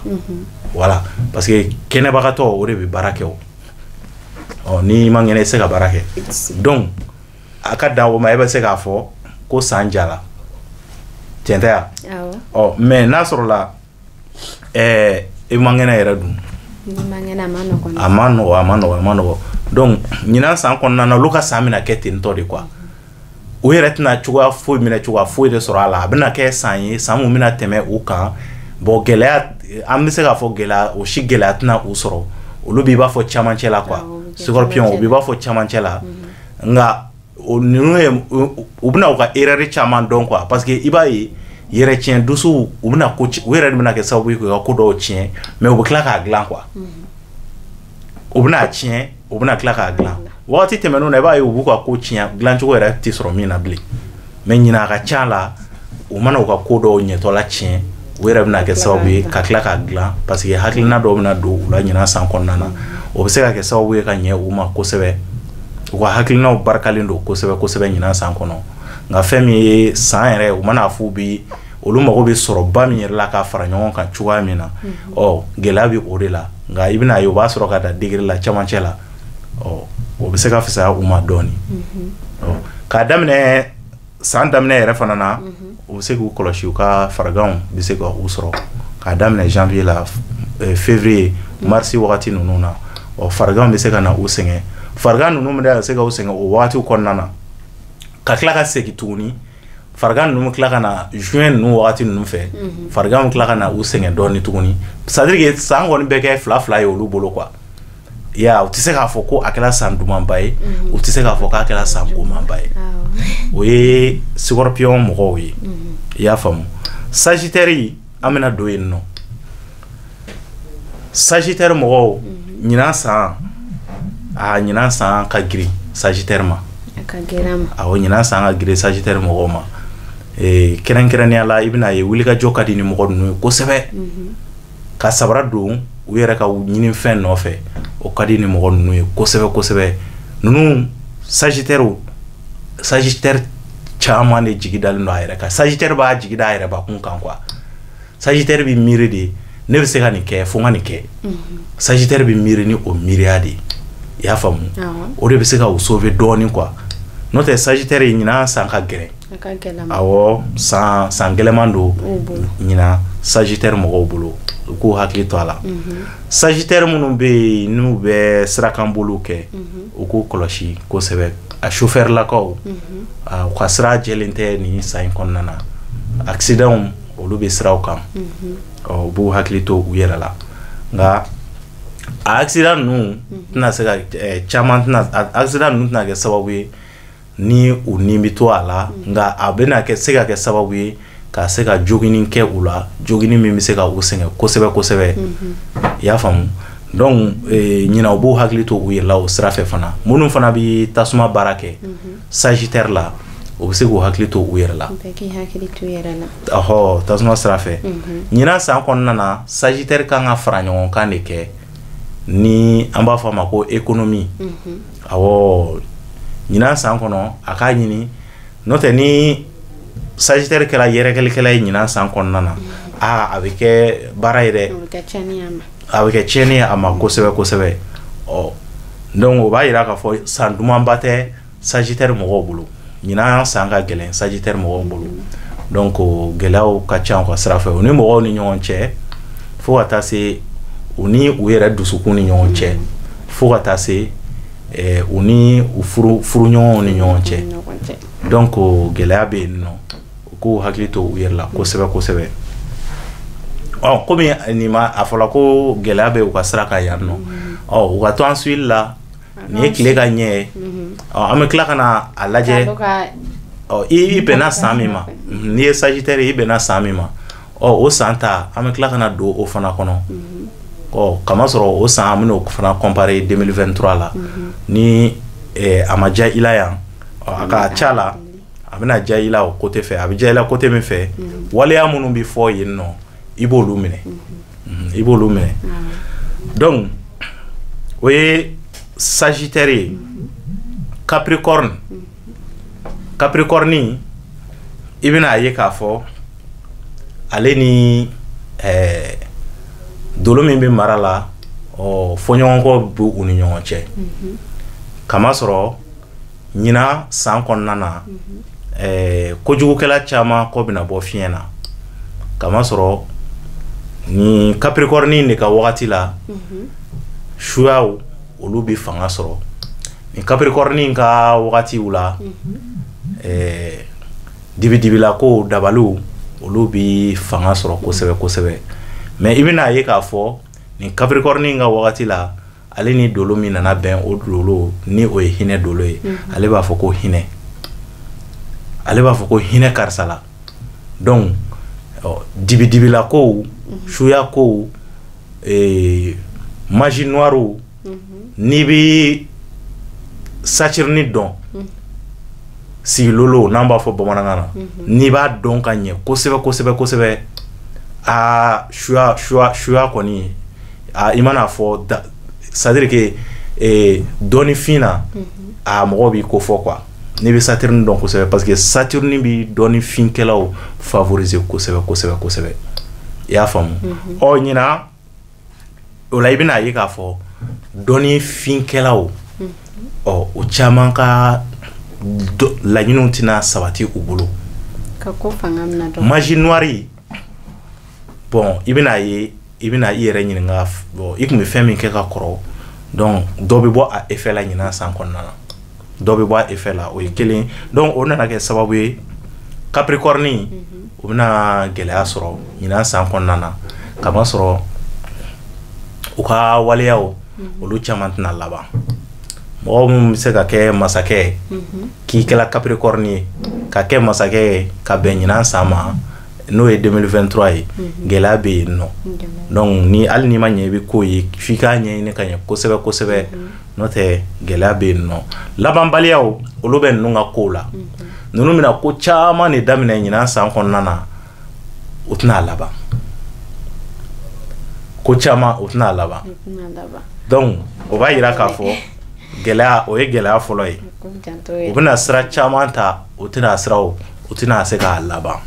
Voilà, parce que kɛnɛbagatɔ, o de bɛ baara kɛ. O ɔ, n'i ma ŋɛnɛ, i tɛ se ka baara kɛ. Donc a ka dan o ma, e bɛ se k'a fɔ ko san jala, tiɲɛ tɛ yan? Ɔ, mais n'a sɔrɔla e man kɛnɛ yɛrɛ dun? N'i ma kɛnɛ, a ma nɔgɔn. A ma nɔgɔ, a ma nɔgɔ, a ma nɔgɔ. Donc ɲinan san kɔnɔna na, olu ka san bɛna kɛ ten tɔ de quoi. U yɛrɛ tɛna cogoya foyi minɛ, cogoya foyi de sɔrɔ a la. A bɛna kɛ san ye, san mun bɛna tɛmɛ u kan. Bon, gɛlɛya, an bɛ se k'a fɔ gɛlɛya, o si gɛlɛya tɛna u sɔrɔ. Olu b'i b'a fɔ camancɛ la quoi. Awɔ, u bɛ kɛ scorpion, u camancɛ b'i b'a fɔ camancɛ la. Nka o ninnu ye, u bɛna u ka erreur caman dɔn quoi, parce que i b'a ye, yɛrɛ tiɲɛ dusuw, u bɛna ko u yɛrɛ de bɛna kɛ sababu ye k'u ka ko dɔw tiɲɛ, mais u bɛ tila k'a dilan quoi. U bɛna tiɲɛ, u bɛna tila k'a dilan. Wagati tɛmɛnenw na, i b'a ye u b'u ka ko tiɲɛ, dilancogo yɛrɛ tɛ sɔrɔ min na bilen. Mais ɲinan, a ka ca la, u mana u ka ko dɔw ɲɛtɔla tiɲɛ, u yɛrɛ bɛna kɛ sababu ye ka tila k'a dilan, parce que hakilina dɔw bɛna don u la ɲinan san kɔnɔna na. O bɛ se ka kɛ sababu ye ka ɲɛ u ma kosɛbɛ. U ka hakilinaw barikalen don kosɛbɛ kosɛbɛ ɲinan san kɔnɔ. Nka fɛn min ye san yɛrɛ, u mana f'u bi, olu mago bɛ sɔrɔba min yɛrɛ la ka fara ɲɔgɔn kan cogoya min na, ɔ, gɛlɛya bɛ o de la. Nka i bɛna ye, u b'a sɔrɔ ka da degré la camancɛ la. Ɔ, o bɛ se ka fisaya u ma dɔɔnin. Ɔ, k'a daminɛ san daminɛ yɛrɛ fana na, u bɛ se k'u kɔlɔsi, u ka fariganw bɛ se ka u sɔrɔ k'a daminɛ janvier la, février, mars wagati ninnu na. Ɔ, fariganw bɛ se ka na u sɛgɛn. Farigan ninnu bɛ se ka u sɛgɛn o wagatiw kɔnɔna na, ka tila ka segin tuguni. Farigan ninnu bɛ tila ka na juin ninnu wagati ninnu fɛ. Farigan bɛ tila ka na u sɛgɛn dɔɔnin tuguni. C'est à dire que san kɔni bɛ kɛ fila fila ye olu bolo quoi. Ya, u tɛ se k'a fɔ ko a kɛra san dumanba ye, u tɛ se k'a fɔ k'a kɛra san gomanba ye. O ye scorpion mɔgɔw ye, i y'a faamu? Sagittaire, an bɛna don yen nɔ. Sagittaire mɔgɔw, ɲinan san, a ɲinan san ka girin sagittaire ma. A ka girin a ma. Awɔ, ɲinan san ka girin sagittaire mɔgɔw ma. Kɛrɛnkɛrɛnnenya la, i bɛna ye, wulikajɔ ka di ni mɔgɔ ninnu ye kosɛbɛ. Ka sabara don u yɛrɛ ka ɲinifɛn nɔfɛ, o ka di ni mɔgɔ ninnu ye kosɛbɛ kosɛbɛ. Ninnu sagittaire, sagittaire caman de jigi dalen don a yɛrɛ kan. Sagittaire b'a jigi da a yɛrɛ bakun kan quoi. Sagittaire bɛ miiri de, ne bɛ se ka nin kɛ, fo n ka nin kɛ. Sagittaire bɛ miiri ni o miiriya de ye, i y'a faamu? O de bɛ se ka u sauver dɔɔnin quoi. N'o tɛ, sagittaire ɲinan san ka gɛlɛn. A ka gɛlɛn ma. Awɔ, san san gɛlɛman don U bolo. ɲinan sagittaire mɔgɔw bolo. U k'u hakili to a la. Sagittaire minnu bɛ yen n'u bɛ sirakanboliw kɛ, u k'u kɔlɔsi kosɛbɛ. A chauffeur lakaw, u ka sira jɛlen tɛ nin san in kɔnɔna na. Accident, olu bɛ siraw kan. Ɔ, u b'u hakili to u yɛrɛ la. Nka a accident ninnu tɛna se ka caman tɛna, accident ninnu tɛna kɛ sababu ye ni u ni bɛ to a la. Nka a bɛna kɛ se ka kɛ sababu ye ka se ka jogini kɛ u la, jogini min bɛ se ka u sɛgɛn kosɛbɛ kosɛbɛ, i y'a faamu? Donc ɲinan, u b'u hakili to u yɛrɛ la o sira fɛ fana. Minnu fana bɛ tasuma baara kɛ sagittaire la, u bɛ se k'u hakili to u yɛrɛ la. Bɛɛ k'i hakili to i yɛrɛ la. Ɔhɔ, tasuma sira fɛ, ɲinan san kɔnɔna na, sagittaire kan ka fara ɲɔgɔn kan de kɛ, ni an b'a fɔ a ma ko économie. Awɔ, ɲinan san kɔnɔ, a k'a ɲini. N'o tɛ, ni sagittaire kɛra yɛrɛkɛlikɛla ye ɲinan san kɔnɔna na, a bɛ kɛ baara ye dɛ, a bɛ kɛ tiɲɛni ye a ma kosɛbɛ kosɛbɛ. Ɔ donc o b'a yira k'a fɔ san dumanba tɛ Sagittaire mɔgɔw bolo. Ɲinan san ka gɛlɛn Sagittaire mɔgɔw bolo, donc gɛlɛyaw ka ca u ka sira fɛ, u ni mɔgɔw ni ɲɔgɔn cɛ, fo ka taa se u ni u yɛrɛ dusukun ni ɲɔgɔn cɛ, fo ka taa se u ni u furuɲɔgɔnw ni ɲɔgɔn cɛ. Donc gɛlɛya bɛ yen nɔ, u k'u hakili to u yɛrɛ la kosɛbɛ kosɛbɛ. Ɔ komi nin ma a fɔra ko gɛlɛya bɛ u ka sira kan yan nɔ, ɔ u ka to an suili la, nin ye tile ka ɲɛ ye. Ɔ an bɛ tila ka na a lajɛ. Ɔ i bɛnna san min ma, n'i ye Sagittaire ye, i bɛnna san min ma, ɔ o san ta an bɛ tila ka na don o fana kɔnɔ. Ɔ kamasɔrɔ o san an bɛn'o fana comparer 2023 la, ni a ma diya i la yan, a ka ca la a bɛna diya i la o côté fɛ. A bɛ diya i la côté min fɛ, waleya minnu bɛ fɔ yen nɔ, i b'olu minɛ, i b'olu minɛ. Donc o ye Sagittaire ye. Capricorne, Capricorne i bɛna a ye k'a fɔ ale ni dolo min bɛ mara la, ɔ fɔɲɔgɔnkɔ bɛ u ni ɲɔgɔn cɛ. Kamasɔrɔ ɲinan san kɔnɔna na, kojugukɛla caman kɔ bɛna bɔ fiɲɛ na. Kamasɔrɔ ni Capricorne de ka wagati la, suyaw olu bɛ fanga sɔrɔ. Ni Capricorne ka wagatiw la, dibidibila ko dabaliw olu bɛ fanga sɔrɔ kosɛbɛ kosɛbɛ. Mais i bɛna ye k'a fɔ ni Capricorne ka wagati la, ale ni dolo min nana bɛn, o dolo ni o ye hinɛ dolo ye, ale b'a fɔ ko hinɛ, ale b'a fɔ ko hinɛ karisa la. Donc dibidibila kow, suya kow, magie noire, n'i bɛ Saturne dɔn, sigilolo n'an b'a fɔ bamanankan na, n'i b'a dɔn ka ɲɛ kosɛbɛ kosɛbɛ kosɛbɛ, aa suya suya suya kɔni, aa i mana fɔ, c'est à dire que dɔɔnifin na, a mɔgɔw b'i ko fɔ quoi. N'i bɛ Saturne dɔn kosɛbɛ, parce que Saturne bɛ dɔɔnifinkɛlaw favoriser kosɛbɛ kosɛbɛ kosɛbɛ, i y'a faamu. Ɔ ɲinan o la, i bɛna ye k'a fɔ dɔɔnifinkɛlaw, ɔ o caman ka laɲiniw tɛna sabati u bolo. Ka ko fanga bɛna dɔn. Magie noire, bon i bɛna ye, i bɛna i yɛrɛ ɲininka, bon i tun bɛ fɛn min kɛ ka kɔrɔ, donc dɔ bɛ bɔ a effet la ɲinan san kɔnɔna na, dɔ bɛ bɔ a effet la, o ye kelen. Donc o nana kɛ sababu ye Capricorne u bɛna gɛlɛya sɔrɔ ɲinan san kɔnɔna na, kamasɔrɔ u ka waleyaw olu caman tɛna laban. Mɔgɔ min bɛ se ka kɛ masakɛ k'i kɛla Capricorne ye, ka kɛ masakɛ ye ka bɛn ɲinan san ma, n'o ye 2023 ye, gɛlɛya bɛ yen nɔ. Donc ni hali n'i ma ɲɛ i bɛ ko ye, f'i k'a ɲɛɲini ka ɲɛ kosɛbɛ kosɛbɛ, n'o tɛ gɛlɛya bɛ yen nɔ. Labanbaliyaw olu bɛ ninnu ka kow la. Ninnu bɛna ko caman de daminɛ ɲinan san kɔnɔna na, u tɛna a laban. Ko caman u tɛna a laban. Donc o b'a yira k'a fɔ gɛlɛya, o ye gɛlɛya fɔlɔ ye. U bɛna sira caman ta, u tɛna siraw, u tɛna se k'a laban.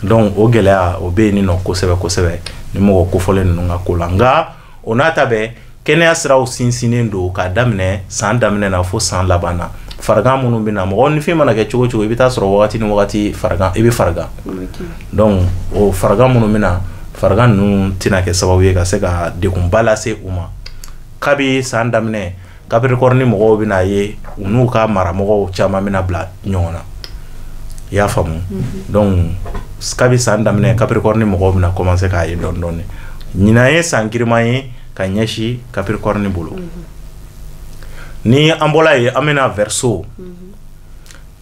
Donc o gɛlɛya o bɛ yen nɔ kosɛbɛ kosɛbɛ ni mɔgɔ kofɔlen ninnu ka ko la. Nka o n'a ta bɛɛ, kɛnɛya siraw sinsinnen don k'a daminɛ san daminɛ na fo san laban na. Farigan minnu bɛ na, mɔgɔ nifin mana kɛ cogo cogo, i bɛ taa sɔrɔ wagati ni wagati farigan, i bɛ farigan. Donc o farigan minnu bɛ na, farigan ninnu tɛna kɛ sababu ye ka se ka degunba lase u ma. Kabi san daminɛ, Capricorne mɔgɔw bɛna ye u n'u ka maramɔgɔw caman bɛna bila ɲɔgɔn na, i y'a faamu. Donc kabi san daminɛ, Capricorne mɔgɔw bɛna commencer k'a ye dɔɔni dɔɔni. Ɲinan ye san giriman ye ka ɲɛsin Capricorne bolo. Ni an bɔra yen, an bɛna Verseau,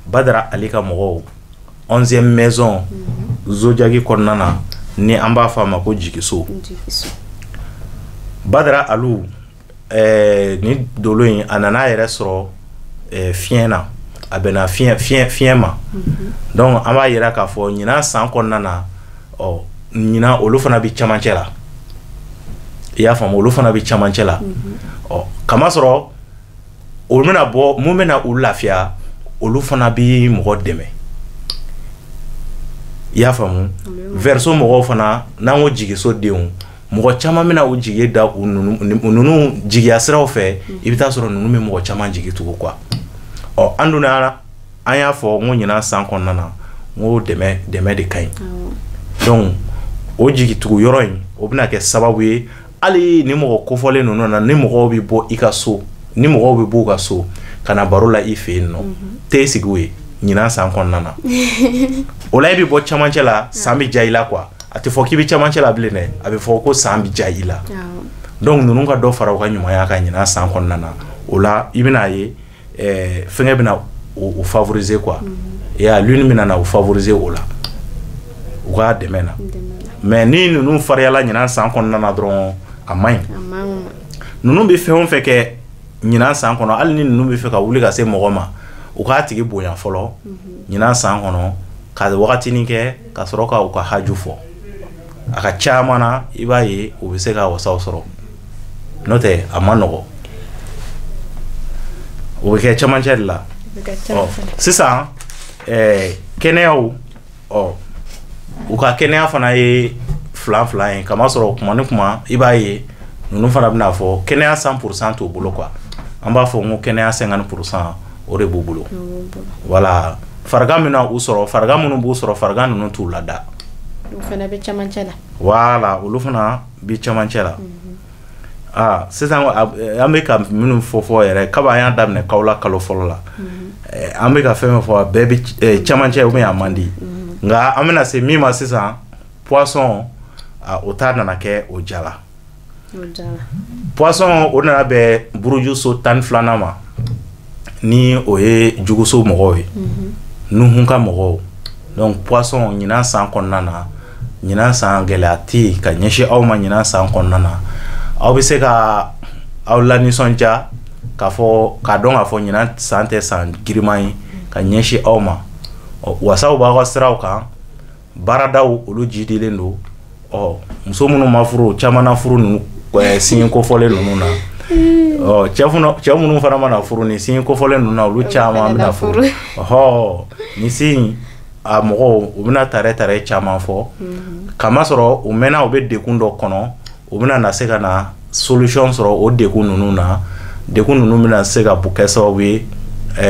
Badara Ali ka mɔgɔw, 11e maison zodiaque kɔnɔna na, ni an b'a fɔ a ma ko jigiso. Badara Alu, ni dolo in a nana a yɛrɛ sɔrɔ fiɲɛ na, a bɛnna fiɲɛ ma. Donc an b'a yira k'a fɔ ɲinan san kɔnɔna na, ɔ ɲinan olu fana bɛ camancɛ la, i y'a faamu, olu fana bɛ camancɛ la. Ɔ kamasɔrɔ olu bɛna bɔ, mun bɛna u lafiya, olu fana bɛ mɔgɔ dɛmɛ. I y'a faamu? Verseau mɔgɔw fana, n'an ko jigiso denw, mɔgɔ caman bɛna u jigi da u ninnu jigiya siraw fɛ. I bɛ taa sɔrɔ ninnu bɛ mɔgɔ caman jigi tugu quoi. Ɔ, an dun an y'a fɔ n ko ɲinan san kɔnɔna na, n ko dɛmɛ de ka ɲi. Donc o jigitugu yɔrɔ in, o bɛna kɛ sababu ye, hali ni mɔgɔ kofɔlen ninnu na, ni mɔgɔw bɛ bɔ i ka so, ni mɔgɔw bɛ bɔ u ka so ka na baro la i fɛ yen nɔ, te sigi u ye ɲinan san kɔnɔna na. O la, e bɛ bɔ camancɛ la, san bɛ diya i la quoi. A tɛ fɔ k'i bɛ camancɛ la bilen dɛ, a bɛ fɔ ko san bɛ diya i la. Donc ninnu ka dɔ fara u ka ɲumanya kan ɲinan san kɔnɔna na. O la, i bɛna ye fɛnkɛ bɛna o favoriser quoi. I y'a lune bɛna na o favoriser o la, u ka dɛmɛ na. Mais ni ninnu fariyala ɲinan san kɔnɔna na dɔrɔn, a man ɲi. Ninnu bɛ fɛn o fɛn kɛ ɲinan san kɔnɔ, hali ni ninnu bɛ fɛ ka wuli ka se mɔgɔ ma, u k'a tigi bonya fɔlɔ ɲinan san kɔnɔ, ka wagatinin kɛ ka sɔrɔ ka u ka haju fɔ. A ka caman na, i b'a ye u bɛ se ka wasaw sɔrɔ, n'o tɛ a ma nɔgɔ, o bɛ kɛ camancɛ de la. Ɔ, sisan kɛnɛyaw, ɔ, u ka kɛnɛya fana ye fila fila ye, kamasɔrɔ kuma ni kuma, i b'a ye ninnu fana bɛna fɔ kɛnɛya 100% t'u bolo quoi. An b'a fɔ n ko kɛnɛya 50%, o de b'u bolo. Wala farigan min u sɔrɔ, farigan minnu b'u sɔrɔ, farigan ninnu t'u lada. O fana bɛ camancɛ la. Wala, olu fana bɛ camancɛ la. Aa, sisan an bɛ ka minnu fɔ yɛrɛ, kabi an y'a daminɛ kawula kalo fɔlɔ la, an bɛ ka fɛn fɛn fɔ, a bɛɛ bɛ camancɛ ou bien a man di. Nka an bɛna se min ma sisan, poisson, o ta nana kɛ o jala. Poisson, o nana bɛn buruju so 12nan ma, ni o ye juguso mɔgɔw ye, Nuhun ka mɔgɔw. Donc poisson, ɲinan san kɔnɔna na, ɲinan san gɛlɛya tɛ yen ka ɲɛsin aw ma. Ɲinan san kɔnɔna na, aw bɛ se ka aw lanisɔndiya k'a fɔ k'a dɔn k'a fɔ ɲinan san tɛ san giriman ye ka ɲɛsin aw ma. Wasaw b'aw ka siraw kan, baaradaw olu jidilen don. Ɔ, muso minnu ma furu, caman na furu ninnu signe kofɔlen ninnu na. Ɔ, cɛ minnu fana mana furu ni signe kofɔlen ninnu na, olu caman bɛna furu. Ɔhɔ, ni signe a mɔgɔw, u bɛna tare tare caman fɔ, kamasɔrɔ u mɛnna, u bɛ dekun dɔ kɔnɔ, u bɛna na se ka na solution sɔrɔ o dekun ninnu na. Dekun ninnu bɛna se ka kɛ sababu ye,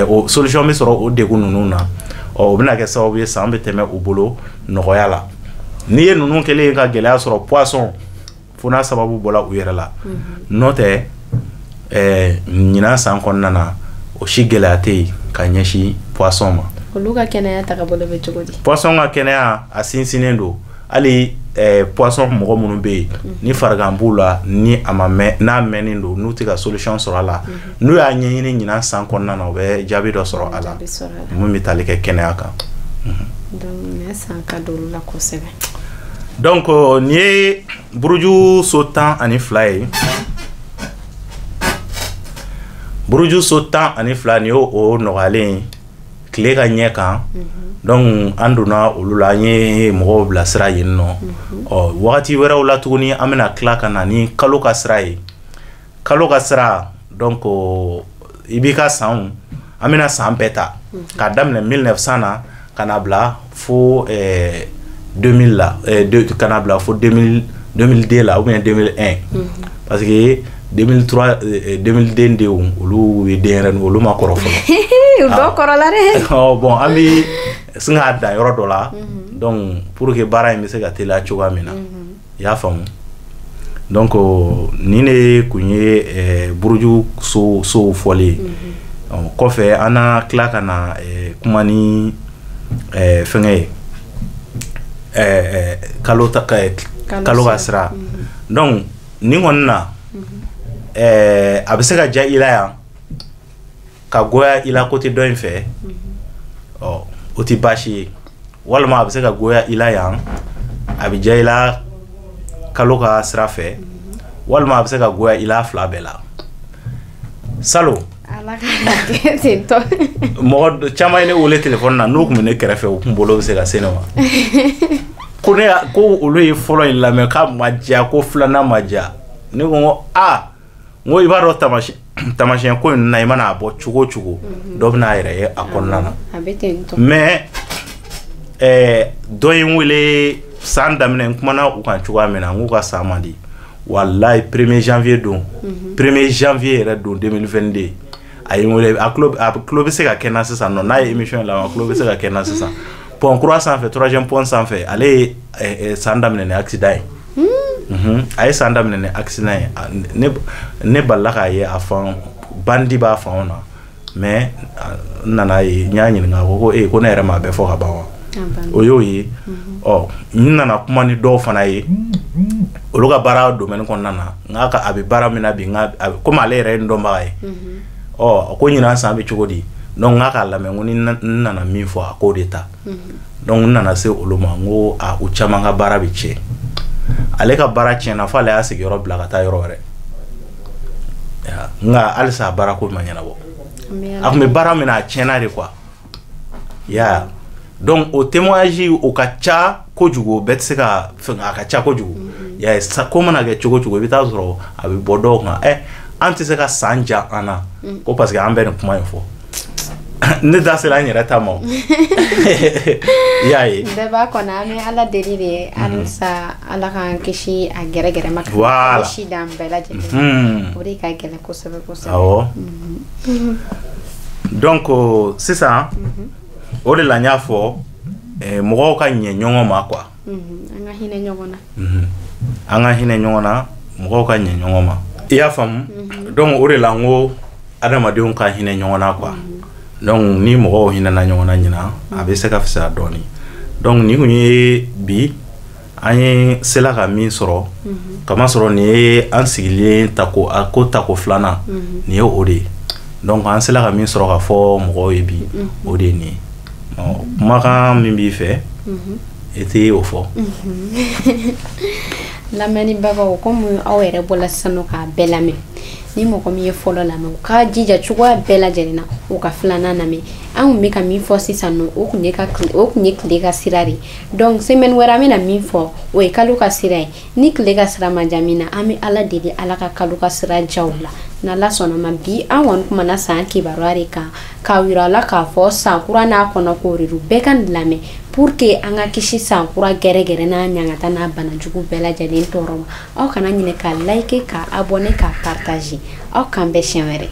o solution bɛ sɔrɔ o dekun ninnu na. Ɔ, o bɛna kɛ sababu ye, san bɛ tɛmɛ u bolo nɔgɔya la. N'i ye ninnu kɛlen ye ka gɛlɛya sɔrɔ, poisson, fo n'a sababu bɔra u yɛrɛ la, n'o tɛ ɲinan san kɔnɔna na, o si gɛlɛya tɛ yen ka ɲɛsin poisson ma. Olu ka kɛnɛya tagabolo bɛ cogo di? Poisson ka kɛnɛya, a sinsinnen don. Hali poisson mɔgɔ minnu bɛ yen ni farigan b'u la, ni a ma mɛn, n'a mɛnnen don, n'u tɛ ka solution sɔrɔ a la, n'u y'a ɲɛɲini ɲinan san kɔnɔna na, u bɛ jaabi dɔ sɔrɔ a la mun bɛ tali kɛ kɛnɛya kan. Donc nin san ka don olu la kosɛbɛ. Donc nin ye buruju so 12 ye. Buruju so 12, nin y'o o nɔgɔyalen ye tile ka ɲɛ kan. Donc an donna olu la, an ye mɔgɔw bilasira yen nɔ. Ɔ, wagati wɛrɛw la tuguni, an bɛna tila ka na ni kalo ka sira ye. Kalo ka sira, donc i b'i ka sanw, an bɛna san bɛɛ ta k'a daminɛ 1900 na ka na bila fo 2000 la, ka na bila fo 2000, 2002 la ou bien 2001, parce que 2003, 2002 denw, olu ye denyɛrɛnin, olu ma kɔrɔ fɔlɔ. Dɔw kɔrɔla dɛ. Ɔ, bon, an bɛ sin k'a dan yɔrɔ dɔ la, donc pour que baara in bɛ se ka teliya cogoya min na, i y'a faamu. Donc nin de kun ye buruju sow fɔlen ye. Kɔfɛ, an na tila ka na kuma ni fɛngɛ ye, kalo ta, kalo ka sira. Donc nin kɔni na, a bɛ se ka diya i la yan ka goya i la côté dɔ in fɛ, ɔ, o tɛ baasi ye. Walima a bɛ se ka goya i la yan, a bɛ diya i la kalo ka sira fɛ, walima a bɛ se ka goya i la fila bɛɛ la. Salon, mɔgɔ caman ye ne wele téléphone na, n'u tun bɛ ne kɛrɛfɛ, u kun bolo bɛ se ka se ne ma, ko ne ko olu ye fɔlɔ in lamɛn k'a ma diya, ko filanan ma diya. Ne ko n ko aa, n ko i b'a dɔn, taamasiyɛn ko in na, i mana a bɔ cogo o cogo, dɔ bɛna a yɛrɛ ye a kɔnɔna na. Mais Dɔ ye n wele san daminɛ, n kumana u kan cogoya min na, n k'u ka san man di. Walayi, 1er janvier don, 1er janvier yɛrɛ don 2022, a ye n wele. A tulo bɛ se ka kɛ n na sisan nɔ, n'a ye émission in lamɛn, a tulo bɛ se ka kɛ n na sisan. Pont kura sanfɛ, troisième pont sanfɛ, ale ye san daminɛ ni accident ye. A ye san daminɛ ni accident ye. Ne balila k'a ye, a fan bandi b'a fanw na, mais n nana ye, n y'a ɲininka, ko e ko ne yɛrɛ m'a bɛɛ fɔ ka ban wa? O y'o ye. Ɔ, n nana kuma ni dɔw fana ye, olu ka baara domaine kɔnɔna na, n k'a a bɛ baara min na bi, n ka komi ale yɛrɛ ye n dɔnbaga ye, ɔ, ko ɲinan san bɛ cogo di? Donc n k'a k'a lamɛn, n ko ni n nana min fɔ, a k'o de ta. Donc n nana se olu ma, n ko a u caman ka baara bɛ tiɲɛ. Ale ka baara tiɲɛna f'ale y'a sigiyɔrɔ bila ka taa yɔrɔ wɛrɛ, nka halisa a baara ko ma ɲɛnabɔ. A tun bɛ baara min na, a tiɲɛna de quoi. Ya, donc o témoignage o ka ca kojugu, o bɛɛ tɛ se ka fɛn, a ka ca kojugu. Ya ye, ko mana kɛ cogo cogo, i bɛ taa sɔrɔ a bɛ bɔ dɔw kan. An tɛ se ka san ja an na ko parce que an bɛ nin kuma in fɔ. Ne da sera n yɛrɛ ta ma, i y'a ye. Bɛɛ b'a kɔnɔ. An bɛ Ala deli de halisa, Ala k'an kisi a gɛrɛgɛrɛ ma, ka kisi d'an bɛɛ lajɛlen. O de ka gɛlɛn kosɛbɛ kosɛbɛ. Awɔ. Donc sisan, o de la n y'a fɔ mɔgɔw ka ɲɛ ɲɔgɔn ma quoi. An ka hinɛ ɲɔgɔn na. An ka hinɛ ɲɔgɔn na, mɔgɔw ka ɲɛ ɲɔgɔn ma, i y'a faamu? Donc o de la n ko adamadenw ka hinɛ ɲɔgɔn na quoi. Donc ni mɔgɔw hinɛna ɲɔgɔn na ɲinan, a bɛ se ka fisaya dɔɔnin. Donc nin kun ye bi an ye sela ka min sɔrɔ, kamasɔrɔ nin ye an sigilen tako a ko tako filanan nin ye, o de ye. Donc an sela ka min sɔrɔ ka fɔ mɔgɔw ye bi, o de ye nin ye. Kumakan min b'i fɛ, i tɛ o fɔ. Lamɛnnibagaw, komi aw yɛrɛ bɔla sisan nɔ k'a bɛɛ lamɛn, ni mɔgɔ min ye fɔlɔ lamɛn, u ka jija cogoya bɛɛ lajɛlen na, u ka filanan lamɛn. An kun bɛ ka min fɔ sisan nɔ, o kun ye tile ka sira de. Donc semaine wɛrɛ, an bɛna min fɔ, o ye kalo ka sira ye. Ni tile ka sira ma diya min na, an bɛ Ala deli, Ala ka kalo ka sira diya u la, n'Ala sɔnna ma. Bi an kɔni kumana san kibaruya de kan, k'a yira la k'a fɔ san kura n'a kɔnɔ ko de don, bɛɛ ka nin lamɛn pour que an ka kisi san kura gɛrɛgɛrɛ n'a ɲangata n'a banajugu bɛɛ lajɛlen tɔɔrɔ ma. Aw kana ɲinɛ ka like, ka abonner, ka partager. Aw k'an bɛn siɲɛ wɛrɛ.